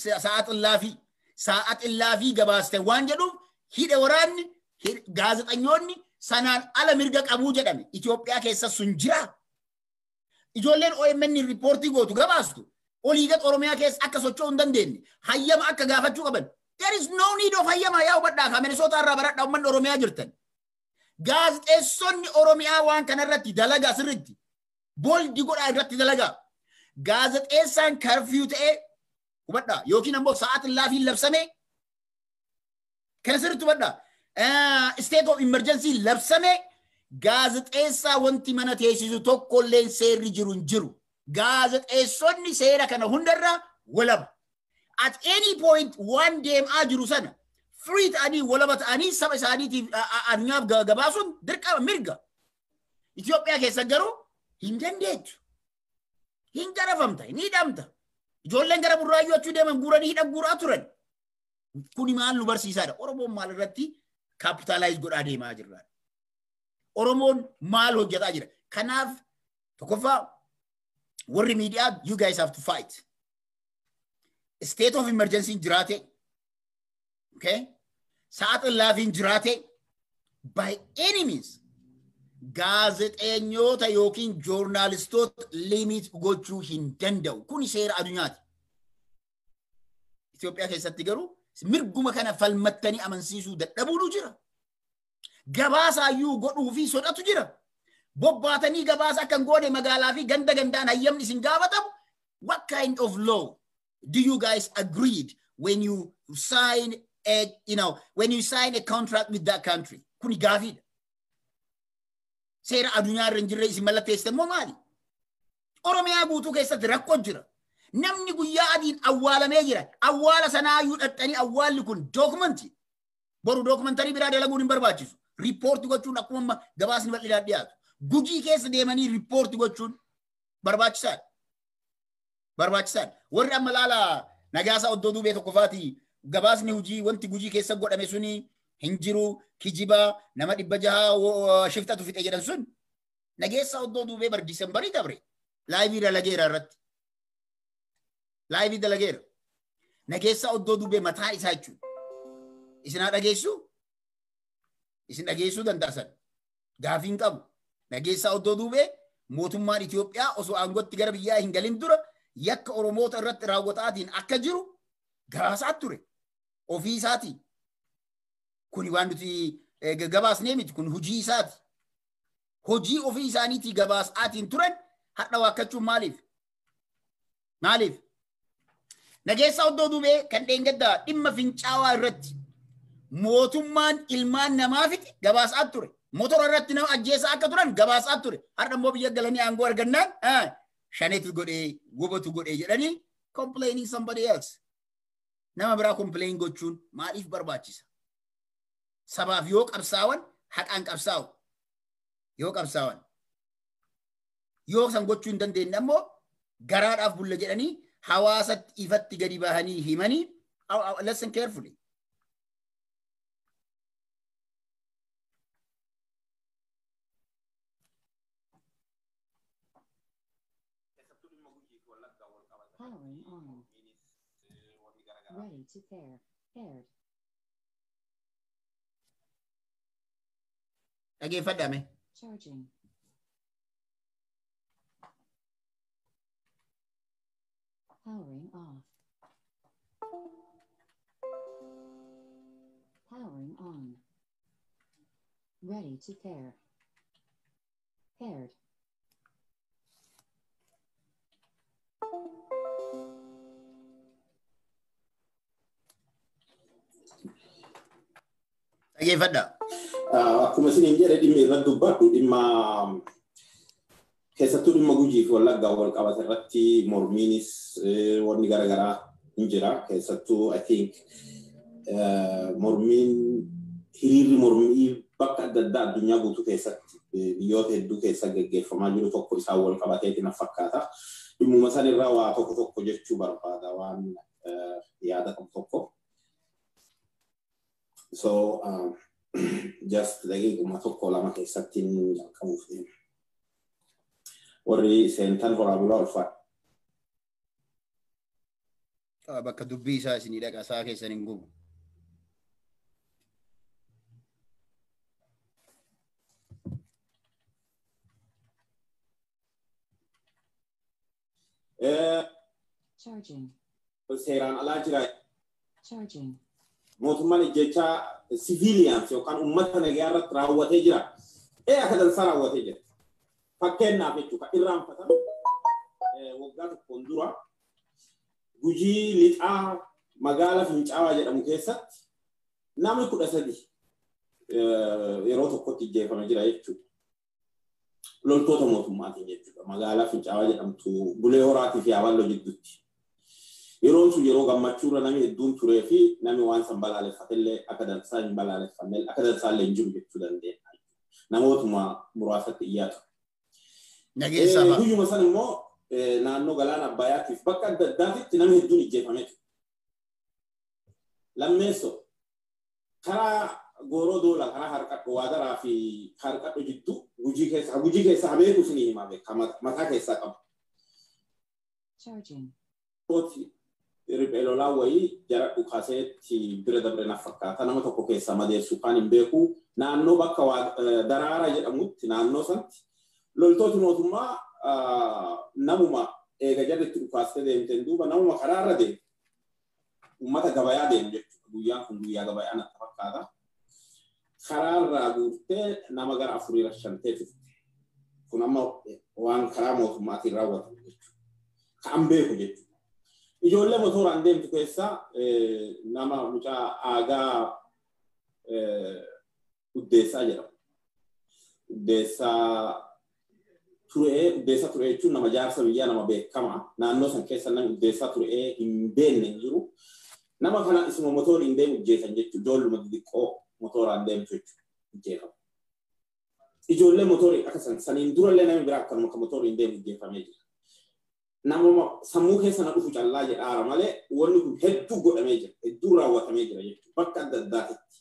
Sa'a xillaafii gabaaste waan jedhuuf hidha waraanni gaazexanyoonni sanaan ala mirga qabuu jedhame. Itoophiyaa keessa sun jira. Ijoolleen OMN riippoortii gootu gabaastu. Olii gad Oromiyaa keessa akka socho'uu hin dandeenye. Hayyama akka gaafachuu qaban. There is no need of hayyama yaa hubadhaa ka Minnesota irraa baradhaa uummanni Oromiyaa jirtan. Gaazexeessonni Oromiyaa waan kanarratti dalagaa sirriitti. Booldi godhaa irratti dalagaa. Gaazexeessaan karfiyuu ta'ee hubadhaa yookiin ammoo sa'a xillaafiin labsame kana sirriitti hubadhaa. State of emergency labsame gaazexeessaa wanti mana teessisu tokkolleen seerri jiru hin jiru. Gaazexeessonni seera kana hundarraa walaba. At any point waan deemaa jiru sana free ta'anii walaba ta'anii saba isaaniitiif addunyaaf gabaasuun dirqama mirga. Itoophiyaa keessa garuu hin dandeettu. Hin garafamta, hin hidhamta. Ijoolleen gara Burraayyuu achuu deeman guuranii hidha guuraa turan. Kuni maal nu barsiisaadha? Oromoon maal irratti capitalize godhaa deemaa jirra. Oromoon maal hojjetaa jira? Kanaaf tokkoffaa warri miidiyaa, you guys have to fight. State of emergency jiraate. Okay? Sa'at laafiin jiraate, by any means gaazexeenyoota yookiin joornaalistoota limit gochuu hin danda'u. Kuni seera addunyaati. Itoophiyaa keessatti garuu mirguma kana falmattanii amansiisuu dadhabuutu jira. Gabaasaayyuu godhuu fi sodatu jira. Bobbaatanii gabaasa akka hin goone magaalaa fi ganda gandaan hayyamni isin gaafatamu. What kind of law do you guys agreed when you sign a contract with that country? Kuni gaafiidha. Seera addunyaa irra hin jirre isin mallatteessite immoo maali? Oromiyaa guutuu keessatti rakkoo jira. Namni guyyaa adiin awwaalamee jira. Awwaala sanaayyuu dhaqxanii awwaalli kun dookumantii. Boru dookumantarii biraa dalaguun hin barbaachisu. Riippoorti gochuun akkuma amma gabaasni bal'inaan dhiyaatu. Gujii keessa deemanii riippoorti gochuun barbaachisaadha. Barbaachisaadha. Warri amma laala Nagaasaa Oddoo Duubee tokkofaati gabaasni hojii wanti Gujii keessa godhame suni hin jiru, kijiba, nama 600 shiftatu fixe jedhan sun, Nageessaa Oddoo Duubee bar Disembarii dabre live dalageera irratti. Live dalageera. Nageessaa Oddoo Duubee mataa isaa jechuudha. Isin haa dhageessu? Isin dhageessuu danda'a. Gaafii hin qabu. Nageessaa Oddoo Duubee mootummaan Itoophiyaa osoo aangootti gara biyyaa hin galin dura yakka Oromoota irratti raawwataatiin akka jiru gabaasaa ture. Ofii isaatii. Kuni waan nuti gabaasnee miti, kun hojii isaati. Hojii ofii isaaniitii gabaasaatiin turan hadha waakkachuun maaliif? Maaliif? Nageessaa Oddoo Duubee kan dheengaddaa dhimma Fincaawaa irratti mootummaan ilmaan namaa fixe gabaasaa ture. Motora irratti nama ajjeesaa akka turan gabaasaa ture. Har'a immoo biyya galanii aangoo argannaan shaneetu godhee, gubatu godhee jedhanii complaining somebody else. Nama biraa complain gochuun maaliif barbaachisa? Sabaaf yoo qabsaawan haqaan qabsaa'u. Yoo qabsaawan. Yoo san gochuu hin dandeenye ammoo garaadhaaf bulla jedhanii hawaasatti ifatti gadi bahanii himanii. Listen carefully. Powering on. Ready to pair. Paired. Dhaggeeffadhame. Charging. Powering off. Powering on. Ready to pair. Paired. Dhaggeeffadha. Akkuma isin jedhe, dhimmi irratti dubbadhu dhimma keessattuu dhimma Gujii fi Wallaggaa wal qabate irratti mormiinis wanni garaagaraa hin jira. Keessattuu, I think, mormiin hiriirri mormii bakka adda addaa addunyaa guutuu keessatti biyyoota hedduu keessa gaggeeffamaa jiru tokko isaan wal qabateeti na fakkaata. Dhimmuma sanirraa waa tokko tokko jechuu barbaada, waan yaada qabu tokko. So just daqiiquma tokko lama keessatti jalqabuuf deema. Warri seentan horaa bulaa, ulfaadha. Bakka dubbii isaa isinii dhaqa, isaa keessan hin gubu. Charging. Seeraan alaa jira. Charging. Mootummaan ijjechaa civilians yookaan uummata nagaa irratti raawwatee jira. Ee, akka dansaa raawwatee jira. Fakkeenyaaf jechuudha, irraanfatame, waggaa tokkoon dura Gujii Lixaa magaala Fincaawaa jedhamu keessatti namni 13 yeroo tokkotti ijjeefame jira jechuudha. Loltoota mootummaatiin jechuudha. Magaalaa Fincaawaa jedhamtu Bulee Horaatii fi Yaaballoo jidduutti. Yeroon sun yeroo gammachuurra namni hedduun turee fi namni waan san balaaleffatellee akka dansaa hin balaaleffanne, akka dansaallee hin jiru jechuu dandeenya. Namootuma muraasatti iyyaa ture. Nageessaa fa'a. Guyyuma san immoo naannoo galaana Abbayyaatiif bakka adda addaatitti namni hedduun ijjeefamee ture. Lammeessoo, karaa Gooroo Doolaa karaa Harqadhu Waadaraa fi Harqadhu jidduu Gujii keessa beeku isinii himaa beeka mataa keessaa qabu. Charging. Kooti riphee lolaa wayii jara dhukaaseetti bira dabre na fakkaata, nama tokko keessaa madeessu kan hin beeku. Naannoo bakka Daraara jedhamutti, naannoo sanatti loltooti mootummaa namuma eega jarri itti dhukaastee deemteen duuba namuma karaarra deemu, uummata gabayaa deemu jechuudha. Guyyaan kun guyyaa gabayaa natti fakkaata. Karaarraa guurtee nama gara afurii rashantee turte. Kun amma waan karaa mootummaatiin raawwatamu jechuudha. Kan beeku jechuudha. Ijoollee motoraan deemtu keessaa nama mucaa Aagaa Uddeessaa jedhamu. Uddeessaa Turee. Uddeessaa Turee jechuun nama jaarsa biyyaa, nama beekamaa. Naannoo san keessa namni Uddeessaa Turee hin beekne hin jiru. Nama kana isuma motoriin deemu ijjeesan jechuudha. Ijoolluma xixiqqoo motoraan deemtu jechuudha. Ijjeefamu. Ijoollee motorii akka san saniin durallee namni biraa akkanuma kan motoriin deemu ijjeefamee jira. Namuma sammuu keessa na dhufu callaa jedhaara malee wanni kun hedduu godhamee jira. Hedduu raawwatamee jira jechuudha. Bakka adda addaatitti.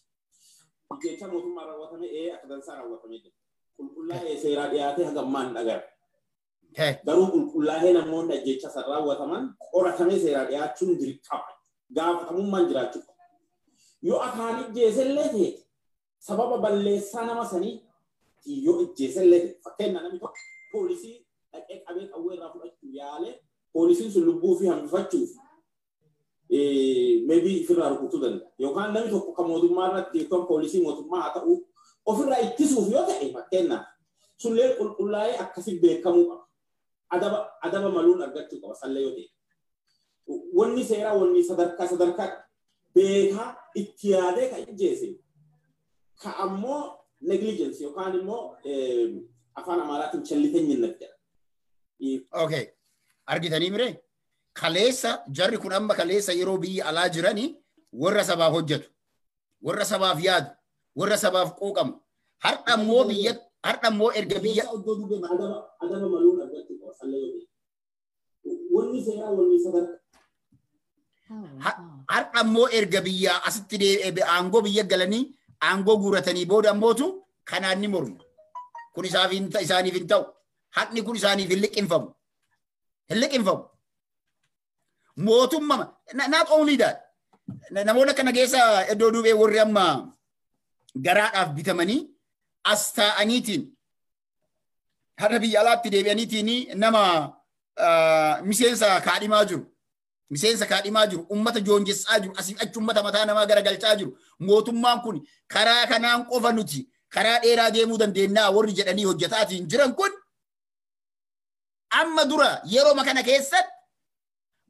Ijjeecha mootummaa raawwatamee akka dansaa raawwatamee jira. Qulqullaa'ee seeraa dhiyaatee haga ammaa hin dhaga'ame. Garuu qulqullaa'ee namoonni ajjeecha san raawwataman qoratamee seeraa dhiyaachuun dirqama. Gaafatamummaan jiraachuu qaba. Yoo akaan ijjeesellee ta'e, sababa balleessaa nama sanii yoo ijjeesellee ta'e, fakkeenya namni tokko poolisii dhaqee qabee qawwee irraa fudhachuu yaalee, poolisiin sun lubbuu fi hambifachuuf maybe ofirraa rukutuu danda'a. Yookaan namni tokko kan mootummaa irratti yookaan poolisii mootummaa haa ta'u ofirraa ittisuuf yoo ta'e, fakkeenyaaf, sullee qulqullaa'ee akkasii beekamuu qaba. Adaba maluun argachuu qaba sallee yoo ta'e. Wanni seeraa wanni sadarkaa sadarkaa beekaa itti yaadee kan ijjeese, ka ammoo negligence yookaan immoo afaan Amaaraatiin ቸልተኝነት jedha. Okay. Argitanii miree? Kaleessa jarri kun amma kaleessa yeroo biyya alaa jiranii warra sabaaf hojjetu, warra sabaaf yaadu, warra sabaaf quuqamu. Har'a immoo biyya, har'a immoo erga biyya Iddoo duubee adaba maluun argachuu qaba sallee yoo ta'e. Wanni seeraa wanni sadarkaa Powering Ha- off. Har'a immoo erga biyya asitti aangoo biyya galanii aangoo guuratanii booda ammootu kanaan ni mormu. Kun isaaniif hin ta'u. Haqni kun isaaniif hin liqinfamu. Hin liqinfamu. Mootummaa not only that. Namoonni akkana keessa iddoo duubee warri amma garaadhaaf bitamanii as taa'aniitiin har'a biyya alaatti deebi'aniitiin nama miseensa kaadhimaa jiru. Miseensa kaadhimaa jiru, ummata joonjessaa jiru, asii achi ummata mataa namaa garagalchaa jiru. Mootummaan kun karaa kanaan qofa nuti karaa dheeraa deemuu dandeenyaa warri jedhanii hojjetaatiin jiran kun amma dura yeroo kana keessatti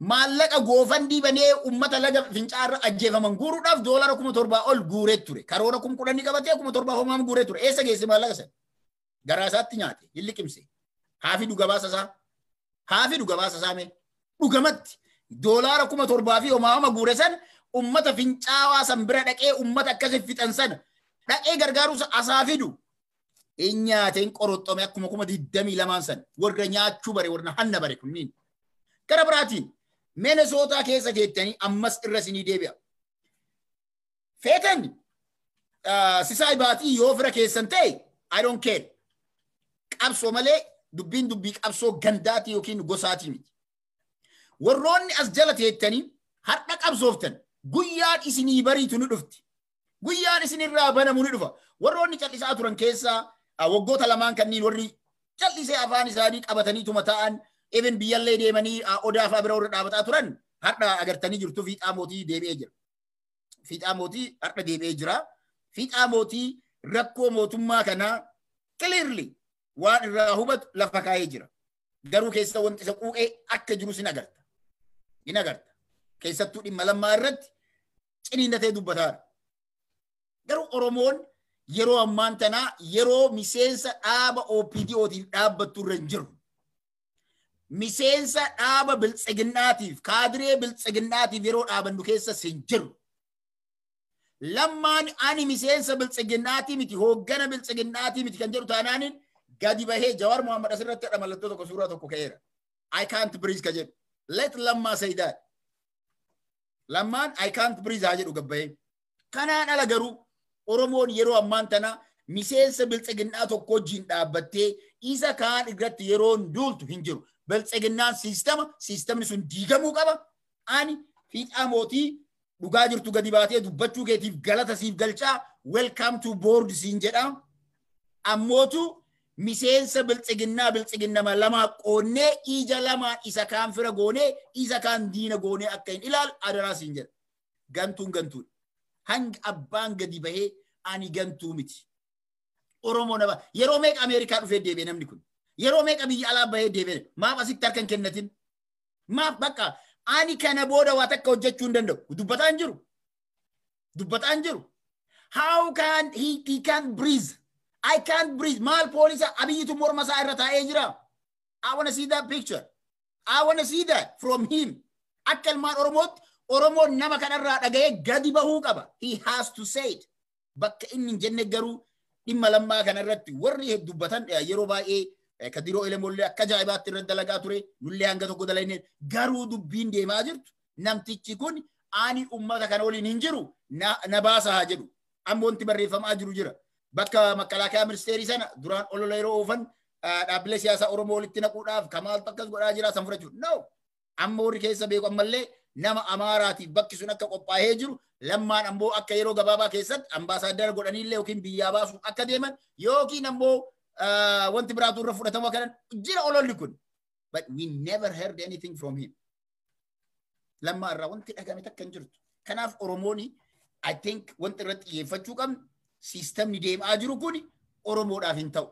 maallaqa GoFundMe banee ummata laga Fincaarra ajjeefaman guuruudhaaf doolara 7,000 ol guuree ture. Karoora 10,000 qabatee 7,000 homaam guuree ture. Eessa geesse maallaqa sana? Garaa isaatti nyaate, hin liqimse. Haa fidu gabaasa isaa. Haa fidu gabaasa isaa mee. Dhugamatti doolaara 7,000 fi homaama guure sana ummata Fincaawaa san bira dhaqee ummata akkasii fixan sana dhaqee gargaaruu asaa fidu. In nyaate, hin qoroxxome akkuma 22,000 san warra nyaachuu bare, warra hanna bare kunniin. Gara biraatiin Minnesota keessa teettanii ammas irra isinii deebi'a. Feetan Sisaay Baatii yoo fira keessan ta'e, I don't care. Qabsoo malee dubbiin dubbii qabsoo gandaatii yookiin gosaatii miti. Warroonni as jala teettanii har'a qabsooftan, guyyaan isinii bariitu ni dhufti. Guyyaan isinirraa banamu ni dhufa. Warroonni callisaa turan keessaa waggoota lamaan kanneen warri callisee afaan isaanii qabataniituma ta'an, even biyyallee deemanii Odaa fa'aa bira warra dhaabataa turan, har'a agartanii jirtu, Fiixaa Mootii deebi'ee jira. Fiixaa Mootii har'a deebi'ee jira. Fiixaa Mootii rakkoo mootummaa kanaa clearly waan irraa hubatu lafa kaa'ee jira. Garuu keessa wanti isa quuqee akka jirus hin agarta. Hin agarta. Keessattuu dhimma Lammaa irratti ciniinnatee dubbataara. Garuu Oromoon yeroo ammaan tanaa yeroo miseensa dhaaba OPDOtiif dhaabbattu irra hin jiru. Miseensa dhaaba Biltsiginnaatiif, kaadiree Biltsiginnaatiif yeroo dhaabannu keessas hin jiru. Lammaan ani miseensa Biltsiginnaatii miti, hooggana Biltsiginnaatii miti kan jedhu taanaaniin gadi bahee Jawaar Muhammad asirratti hadha mallattoo tokko, suuraa tokko ka'eera. "I can't breathe" ka jedhu. Let Lammaa say that. Lammaan "I can't breathe" haa jedhu gabbahee. Kanaan ala garuu Oromoon yeroo ammaan tana miseensa biltsiginnaa tokko wajjin dhaabbattee isa kaan irratti yeroon duultu hin jiru. Biltsiginnaan siistama, siistamni sun diigamuu qaba. Ani fiixaa mootii dhugaa jirtu gadi baatee dubbachuu keetiif galata siif galchaa, welcome to board siin jedha. Ammootu miseensa biltsiginnaa biltsiginnama lamaa qoonnee ija lamaan isa kaan fira goonee isa kaan diina goonee akka hin ilaalu adaraa siin jedha. Gantuun gantuudha. Hanga abbaan gadi bahee ani gantuu miti. Oromoo nama yeroo meeqa Ameerikaa dhufee deebi'e namni kun? Yeroo meeqa biyya alaa bahee deebi'e? Maaf asitti harka hin kennatin? Maaf bakka ani kana booda waa takka hojjechuu hin danda'u. Dubbataa hin jiru. Dubbataa hin jiru. How can he can't breathe? I can't breathe. Maal poolisa Abiyyitu morma isaa irra taa'ee jira. I wanna see that picture. I wanna see that from him. Akka ilmaan Oromootti Oromoon nama kanarraa dhaga'ee gadi bahuu qaba. He has to say it. Bakka inni hin jenne garuu dhimma Lammaa kanarratti warri dubbatan yeroo baay'ee Kadiroo Elemollee akka ajaa'ibaatti irratti dalagaa ture, nullee hanga tokko dalagne, garuu dubbiin deemaa jirtu namtichi kun ani ummata kana waliin hin jiru na baasa haa jedhu. Amma wanti barreeffamaa jiru jira. Bakka makalaakaa ministeerii sana duraan olola yeroo oofan dhaabbilee siyaasaa Oromoo walitti naquudhaaf kamaaltu akkas godhaa jira san fudhachuuf. No! Amma warri keessa beeku ammallee nama Amaaraatiif bakki sun akka qophaa'ee jiru, Lammaan ammoo akka yeroo gabaabaa keessatti ambaasaaddara godhaniillee yookiin biyyaa baasuuf akka deeman yookiin ammoo wanti biraatu irra fudhatamu akka jira ololli kun. But we never heard anything from him. Lammaa irraa wanti dhagame takka hin jirtu. Kanaaf Oromooni I think wanti irratti xiyyeeffachuu qabnu siistamni deemaa jiru kun Oromoodhaaf hin ta'u.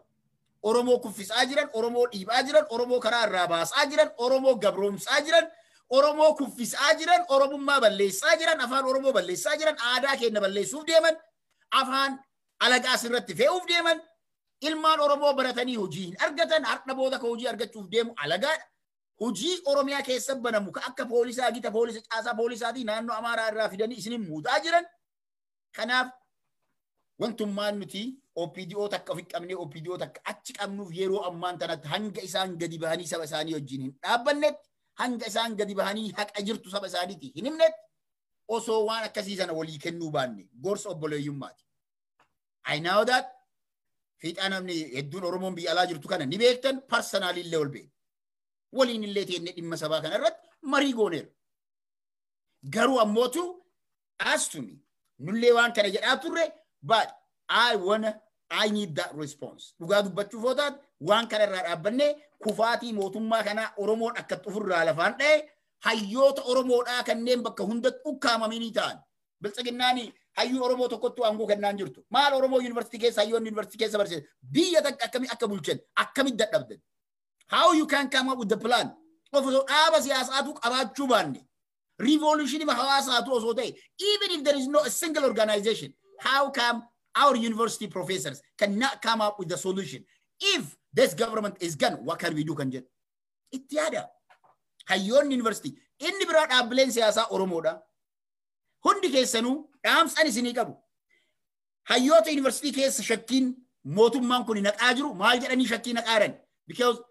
Oromoo kuffisaa jiran, Oromoo dhiibaa jiran, Oromoo karaa irraa baasaa jiran, Oromoo gabroomsaa jiran, Oromoo kuffisaa jiran, Oromummaa balleessaa jiran, afaan Oromoo balleessaa jiran, aadaa keenya balleessuuf deeman, afaan alagaas irratti fe'uuf deeman, ilmaan Oromoo baratanii hojii hin argatan, har'a booda ka hojii argachuuf deemu alagaadha. Hojii Oromiyaa keessa banamu ka akka poolisaa gita poolisa caasaa poolisaatii naannoo Amaaraa irraa fidanii isinin muudaa jiran. Kanaaf wantummaan nuti OPDO takka ofi qabnee OPDO takka achi qabnuuf yeroo ammaan tanatti hanga isaan gadi bahanii saba isaanii wajjin hin dhaabbannetti, hanga isaan gadi bahanii haqa jirtu saba isaaniitti hin himnetti, osoo waan akkasii sana walii kennuu baanne gorsa obboleeyyummaati. I know that fiixaa namni hedduun Oromoon biyya alaa jirtu kana ni beektan, personally illee ol beektu. Waliin illee teennee dhimma sabaa kana irratti marii gooneera. Garuu ammootu as to me nullee waan kana jedhaa turre, but I need that response. Dhugaa dubbachuuf yoo taate waan kana irraa dhaabbannee kufaatii mootummaa kanaa Oromoon akka xufurraa lafaan dha'e hayyoota Oromoodhaa kanneen bakka hundatti ukkaamamanii ta'an. Biltsiginnaani hayyuu Oromoo tokkottuu aangoo kennaan jirtu. Maal Oromoo yuunivarsiitii keessa hayyoonni yuunivarsiitii keessa barsiisan biyya takka akkamii akka bulchan akkamitti dadhabdan? How you can come up with the plan? Osoo dhaaba siyaasaatu qabaachuu baanne, revolution hawaasaatu osoo ta'e, even if there is no a single organization, how come our university professors cannot come up with the solution? If this government is gone, what can we do kan jedhu? Itti yaada. Hayyoonni yuunivarsiitii inni biraa dhaabbileen siyaasaa Oromoodha. Hundi keessanuu dhaamsan isinii qabu. Hayyoota yuunivarsiitii keessa shakkiin mootummaan kun naqaa jiru maal jedhanii shakkii naqaaran? Because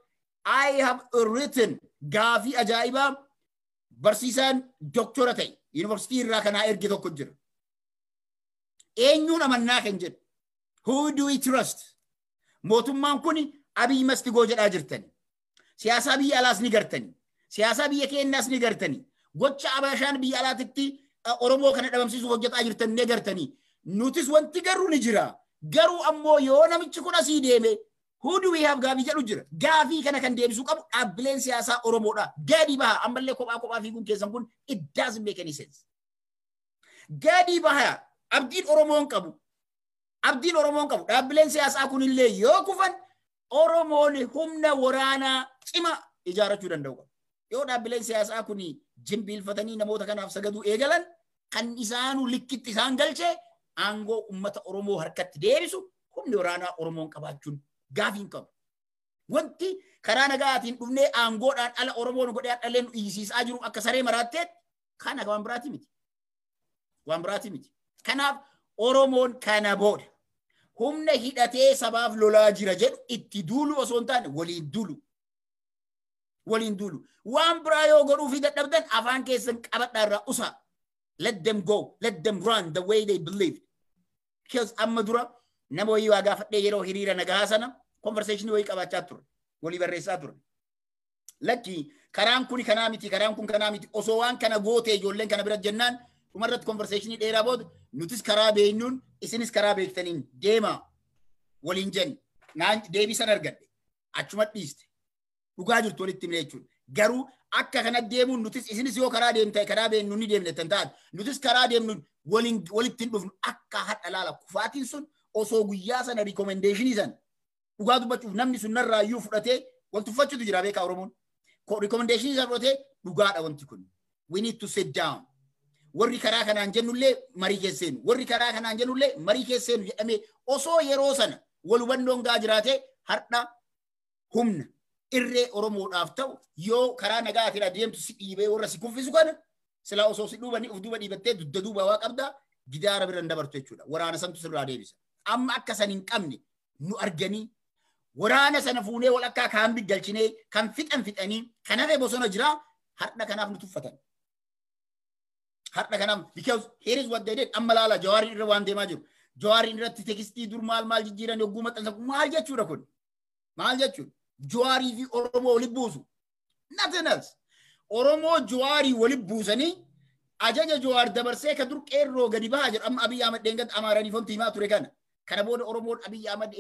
I have written gaafii ajaa'ibaa barsiisaan doktora ta'e yuunivarsiitii irraa kanaa erge tokko jira. Eenyuun amannaa kan jedhu. Who do we trust? Mootummaan kun Abiy must go jedhaa jirtani. Siyaasaa biyya alaas ni gartani. Siyaasaa biyya keenyaas ni gartani. Gocha Abashaan biyya alaatitti Oromoo kana dhabamsiisuuf hojjetaa jirtan ni gartani. Nutis wanti garuu ni jira. Garuu ammoo yoo namichi kun asii deeme who do we have gaafii jedhu jira. Gaafii kana kan deebisuu qabu dhaabbileen siyaasaa Oromoodha. Gadi baha ammallee kophaa kophaa fiiguun keessan kun it doesn't make any sense. Gadi baha abdiin Oromoon qabu. Abdiin Oromoon qabu. Dhaabbileen siyaasaa kunillee yoo kufan Oromoon humna waraanaa cima ijaarrachuu danda'u qabu. Yoo dhaabbileen siyaasaa kun jimbiilfatanii namoota kanaaf sagaduu eegalan kan isaanuu likkitti isaan galchee aangoo uummata Oromoo harkatti deebisu humni waraanaa Oromoon qabaachuun gaafii hin qabu. Wanti karaa nagaatiin dhufnee aangoodhaan ala Oromoon godhee dhalee nu iyyisiisaa jiru akka saree maraatteet kana waan biraati miti. Waan biraati miti. Kanaaf Oromoon kana booda humna hidhatee sabaaf lolaa jira jedhu itti duulu osoo hin taane waliin duulu. Waliin duulu. Waan biraa yoo godhuu fi dadhabdan afaan keessan qabadhaa irraa usaa. Let them go. Let them run the way they believe. Because amma dura nama wayii waa gaafadhee yeroo hiriira nagaa sana conversation wayii qabaachaa ture. Walii barreessaa ture. Lakki karaan kun kanaa miti, karaan kun kanaa miti, osoo waan kana gootee ijoolleen kana bira jennaan dhumarratti conversation dheeraa booda nutis karaa beeknuun isinis karaa beektaniin deema waliin jenne. Naan deebii sana argadhe. Achuma dhiiste. Dhugaa jirtu walitti himne jechuudha. Garuu akka kana deemuun nutis isinis yoo karaa deemte karaa beeknu ni deemne tan taate nutis karaa deemnu waliin walitti hin dhufnu akka hadha laala kufaatiin sun osoo guyyaa sana recommendation sana dhugaa dubbachuuf namni sun narraa iyyuu fudhatee wal tuffachuutu jira beekaa Oromoon. Recommendation sana fudhatee dhugaadha wanti kun. We need to sit down. Warri karaa kanaan jennullee marii keesseenu. Warri karaa kanaan jennullee marii keesseenu jedhamee osoo yeroo sana wal hubannoon gaa jiraatee har'a humna irree Oromoodhaaf ta'u yoo karaa nagaatiin adeemtu si dhiibee warra si kuffisu kana silaa osoo si dhuubanii of duuba dhiibattee dugda duuba waa qabdaa gidaara bira hin dabartu jechuudha. Waraana santu sirraa deebisa. Amma akka san hin qabne nu arganii waraana sana fuunee wal akka kaambii galchinee kan fixan fixanii kan hafe bosona jira har'a kanaaf nu tuffatan. Har'a kanaaf, because here is what they did. Amma laala Jawaariin irra waan deemaa jiru. Jawaariin irratti text dur maal maal jijjiiran yogguu maxxansan maal jechuudha kun? Maal jechuudha? Jawaarii fi Oromoo walitti buusu. Nothing else. Oromoo Jawaarii walitti buusanii ajaja Jawaar dabarsee ka dur qeerroo gadi bahaa jedhu amma Abiyyi Ahmad dheengadda Amaaranii fonti himaa ture kana. Kana booda Oromoon Abiyyi Ahmad,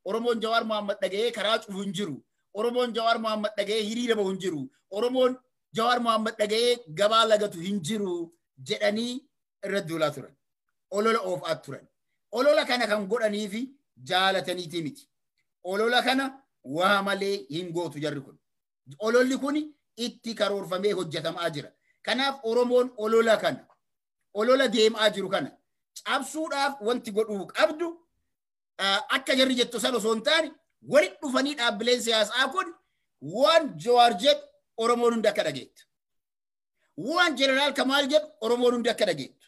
Oromoon Jawaar Muhammad dhaga'ee karaa cufu hin jiru. Oromoon Jawaar Muhammad dhaga'ee hiriira bahu hin jiru. Oromoon Jawaar Muhammad dhaga'ee gabaa lagatu hin jiru jedhanii irratti duulaa turan. Olola oofaa turan. Olola kana kan godhanii fi jaalataniiti miti. Olola kana waa malee hin gootu jarri kun. Ololli kun itti karoorfamee hojjetamaa jira. Kanaaf Oromoon olola kana, olola deemaa jiru kana cabsuudhaaf wanti godhuu qabdu akka jarri jettu san osoo hin taane walitti dhufanii dhaabbileen siyaasaa kun waan Jawaar jedhu Oromoon hundi akka dhageettu. Waan Jeneraal Kamaal jedhu Oromoon hundi akka dhageettu.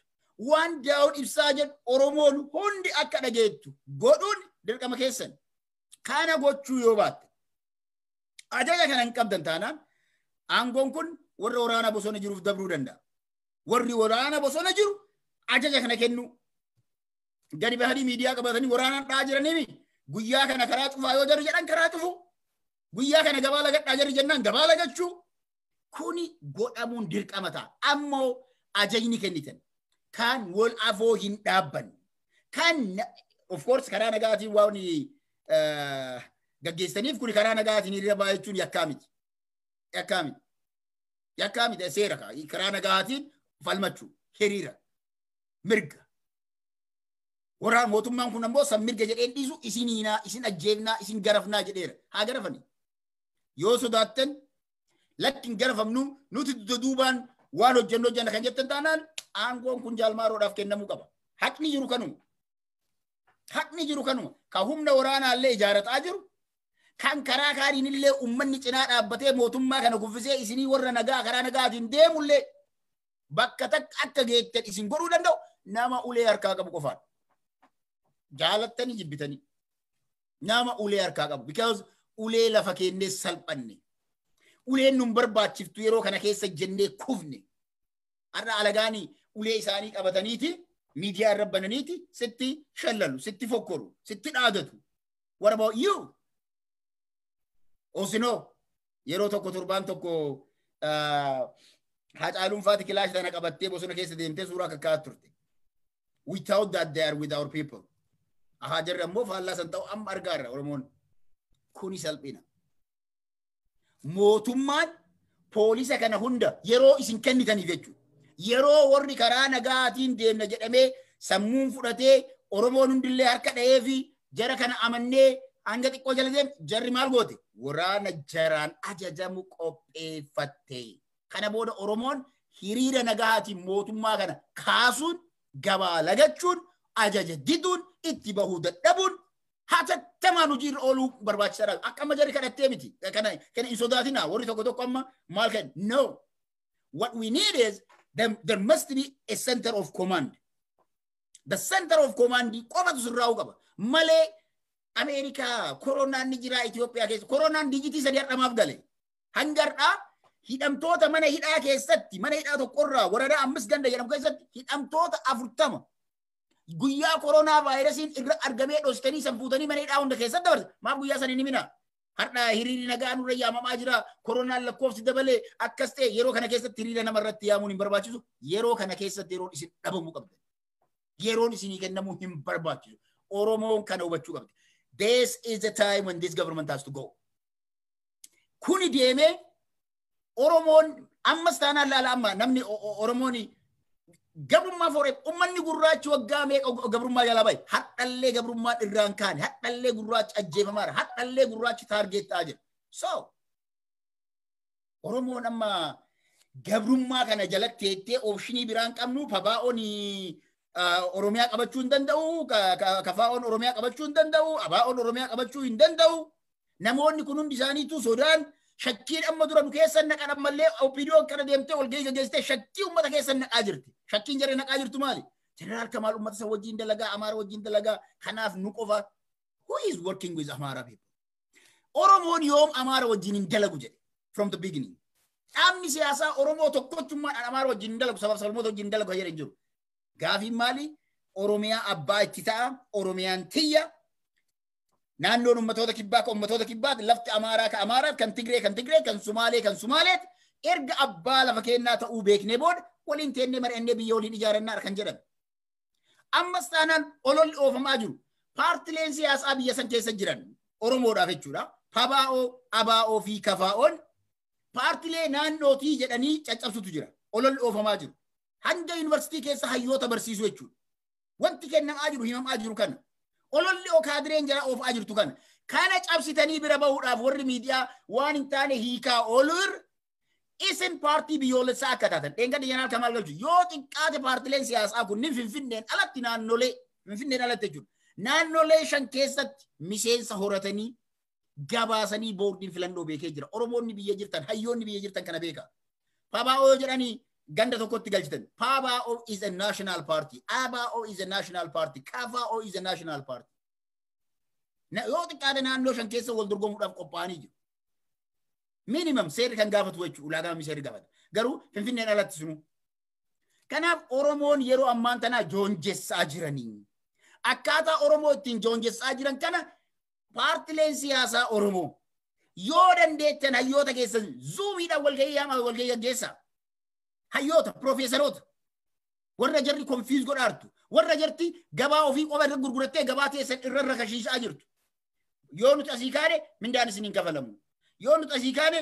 Waan Daawud Ibsaa jedhu Oromoon hundi akka dhageettu godhuun dirqama keessan. Kana gochuu yoo baatte ajaja kana hin qabdan taanaan aangoon kun warra waraana bosona jiruuf dabruu danda'a. Warri waraana bosona jiru ajaja kana kennu. Gadi bahanii miidiyaa qabatanii waraanaan dha'aa jiranii guyyaa kana karaa cufaa yoo jarri jedhan karaa cufu. Guyyaa kana gabaa lagadhaa jarri jennaan gabaa lagachuu. Kuni godhamuun dirqama ta'a. Ammoo ajajni kennitan kan wal afoo hin dhaabbanne. Kan of course karaa nagaatiin waan gaggeessaniif kuni karaa nagaatiin hiriira ba'a jechuun yakkaa miti. Yakkaa miti. Yakkaa miti, seera karaa nagaatiin falmachuu hiriira mirga. Waraan mootummaan kun ammoo san mirga jedheen dhiisu isin hiinaa, isin ajjeefnaa, isin garafnaa jedheera. Haa garafani. Yoo sodaattan lakki hin garafamnu nuti duubaan waan hojjennu hojjenna kan jettan taanaan aangoon kun jaalmaaroodhaaf kennamuu qaba. Haqni jiru kanuma. Haqni jiru kanuma. Ka humna waraanaallee ijaarataa jiru. Kan karaa kaaniin illee uummanni cinaa dhaabbatee mootummaa kana kuffisee isinii warra nagaa karaa nagaatiin deemullee bakka takka akka geettan isin godhuu danda'u nama ulee harkaa qabu qofaadha. Jaalattanii jibbitanii nama ulee harkaa qabu. Because ulee lafa kennee salphanne. Uleen nun barbaachiftu yeroo kana keessa jennee kufne. Har'a alagaanii ulee isaanii qabataniiti miidiyaa irra bananiiti sitti shallalu, sitti fokkoru, sitti dhaadatu. What about you? Osinoo yeroo tokko torbaan tokko Haacaaluun faati kilaash tana qabattee bosona keessa deemtee suuraa kakkaa'aa turte. We thought that they are with our people. Ahaa, jarri ammoo faallaa san ta'u amma argaarra Oromoon. Kuni salphina. Mootummaan poolisa kana hunda yeroo isin kennitaniif jechuudha. Yeroo warri karaa nagaatiin deemna jedhamee sammuun fudhatee Oromoon hundillee harka dha'ee fi jara kana amannee hanga xiqqoo jala deem jarri maal goote? Waraana jaraan ajajamu qopheeffatte. Kana booda Oromoon hiriira nagaatiin mootummaa kana kaasuun, gabaa lagachuun, ajaja diduun, itti bahuu dadhabuun hatattamaan hojiirra ooluu barbaachisaadha. Akka amma jarri kadhattee miti. Kana hin sodaatinaa. Warri tokko tokko amma maal kan, no. What we need is there must be a center of command. The center of command qofatu sirraa'uu qaba. Malee Ameerikaa koronaan ni jira Itoophiyaa keessa. Koronaan digit 3 har'amaaf gale. Hanga har'aa hidhamtoota mana hidhaa keessatti, mana hidhaa tokkorraa waradaa ammas ganda jedhamu keessatti hidhamtoota 40 Guyyaa koronaa vaayirasiin irra argamee dhoostanii san fuutanii mana hidhaa hunda keessatti dabarse. Maaf guyyaa san hin himina? Har'a hiriirri nagaa nurra yaamamaa jira. Koronaan lakkoofsi dabalee akkas ta'e yeroo kana keessatti hiriira namarratti yaamuun hin barbaachisu. Yeroo kana keessatti yeroon isin dhabamuu qabda. Yeroon isinii kennamuu hin barbaachisu. Oromoon kana hubachuu qabdi. This is the time when this government has to go. Kuni deemee Oromoon ammas taanaan laala amma namni Oromoon gabrummaa fooree uummanni gurraachi waggaa meeqa gabrummaa jalaa bahe hadhallee gabrummaan irraan kaane hadhallee gurraachi ajjeefamaadha hadhallee gurraachi taargeet ta'aa jira. So Oromoon amma gabrummaa kana jalatti teettee oopshinii biraan qabnu pabaa'oon Oromiyaa qabachuu hin danda'u, kafaa'oon Oromiyaa qabachuu hin danda'u, abaa'oon Oromiyaa qabachuu hin danda'u. Namoonni kun hundi isaaniitu sodaan shakkiin amma dura nu keessa naqan ammallee OPDO kana deemtee walgahii gaggeessitee shakkii uummata keessa naqaa jirti. Shakkiin jarri naqaa jirtu maali? Jeneraal Kamaal uummata isa wajjin dalagaa, Amaara wajjin dalagaa, kanaaf nu qofa. Who is working with Amara people? Oromoon yoom Amaara wajjin hin dalagu jedhe from the beginning. Dhaabni siyaasaa Oromoo tokkochummaadhaan Amaara wajjin hin dalagu, sabaaf sablammoota wajjin hin dalagu jedhe hin jiru. Gaafiin maali? Oromiyaa abbaa itti ta'a, Oromiyaan tiyya. Naannoon ummatoota kibbaa ka ummatoota kibbaati, lafti Amaaraa ka Amaaraat, kan Tigree kan Tigree, kan Sumaalee kan Sumaaleet. Erga abbaa lafa kennaa ta'uu beeknee booda waliin teennee mari'annee biyya waliin ijaarannaadha kan jedhame. Ammas taanaan ololli oofamaa jiru. Paartileen siyaasaa biyya san keessa jiran Oromoodhaaf jechuudha. Pabaa'oo, Abaa'oo fi Kafaa'oon paartilee naannootii jedhanii caccabsutu jira. Ololli oofamaa jiru. Hanga yuunivarsiitii keessa hayyoota barsiisuu jechuudha. Wanti kennamaa jiru himamaa jiru kana. Ololli kaadireen jala oofaa jirtu kana. Kana cabsitanii bira bahuudhaaf warri miidiyaa waan hin taane hiikaa oolur isin paartii biyyoolessaa akka taatan. Dheengadda Jeneraal Kamaal Galchu yoo xiqqaate paartileen siyaasaa kunniin Finfinneen alatti naannolee Finfinneen alatti jechuudha. Naannolee 5 keessatti miseensa horatanii gabaasanii boordiin filannoo beekee jira. Oromoonni biyya jirtan, hayyoonni biyya jirtan kana beeka. Pabaa'oo jedhanii ganda tokkotti galchitan. PABAO is a national party. ABAO is a national party. KAFAO is a national party. Yoo xiqqaate naannoo 5 keessa wal dorgomuudhaaf qophaa'anii jiru. Minimum seerri kan gaafatu jechuudha. Ulaagaa seerri gaafata. Garuu Finfinneen alatti sunu. Kanaaf Oromoon yeroo ammaan tanaa joonjessaa jiranii. Akkaataa Oromoo ittiin joonjessaa jiran kana paartileen siyaasaa Oromoo yoo dandeettan hayyoota keessan zuumiidhaan walgahii yaamaa walgahii gaggeessaa. Hayyoota, piroofeesaroota, warra jarri konfiiz godhaartu, warra jarti gabaa ofii qofa irra gurgurattee gabaa teessan irra rakashiisaa jirtu. Yoo nuti asii kaane mindaan isin hin kafalamu. Yoo nuti asii kaane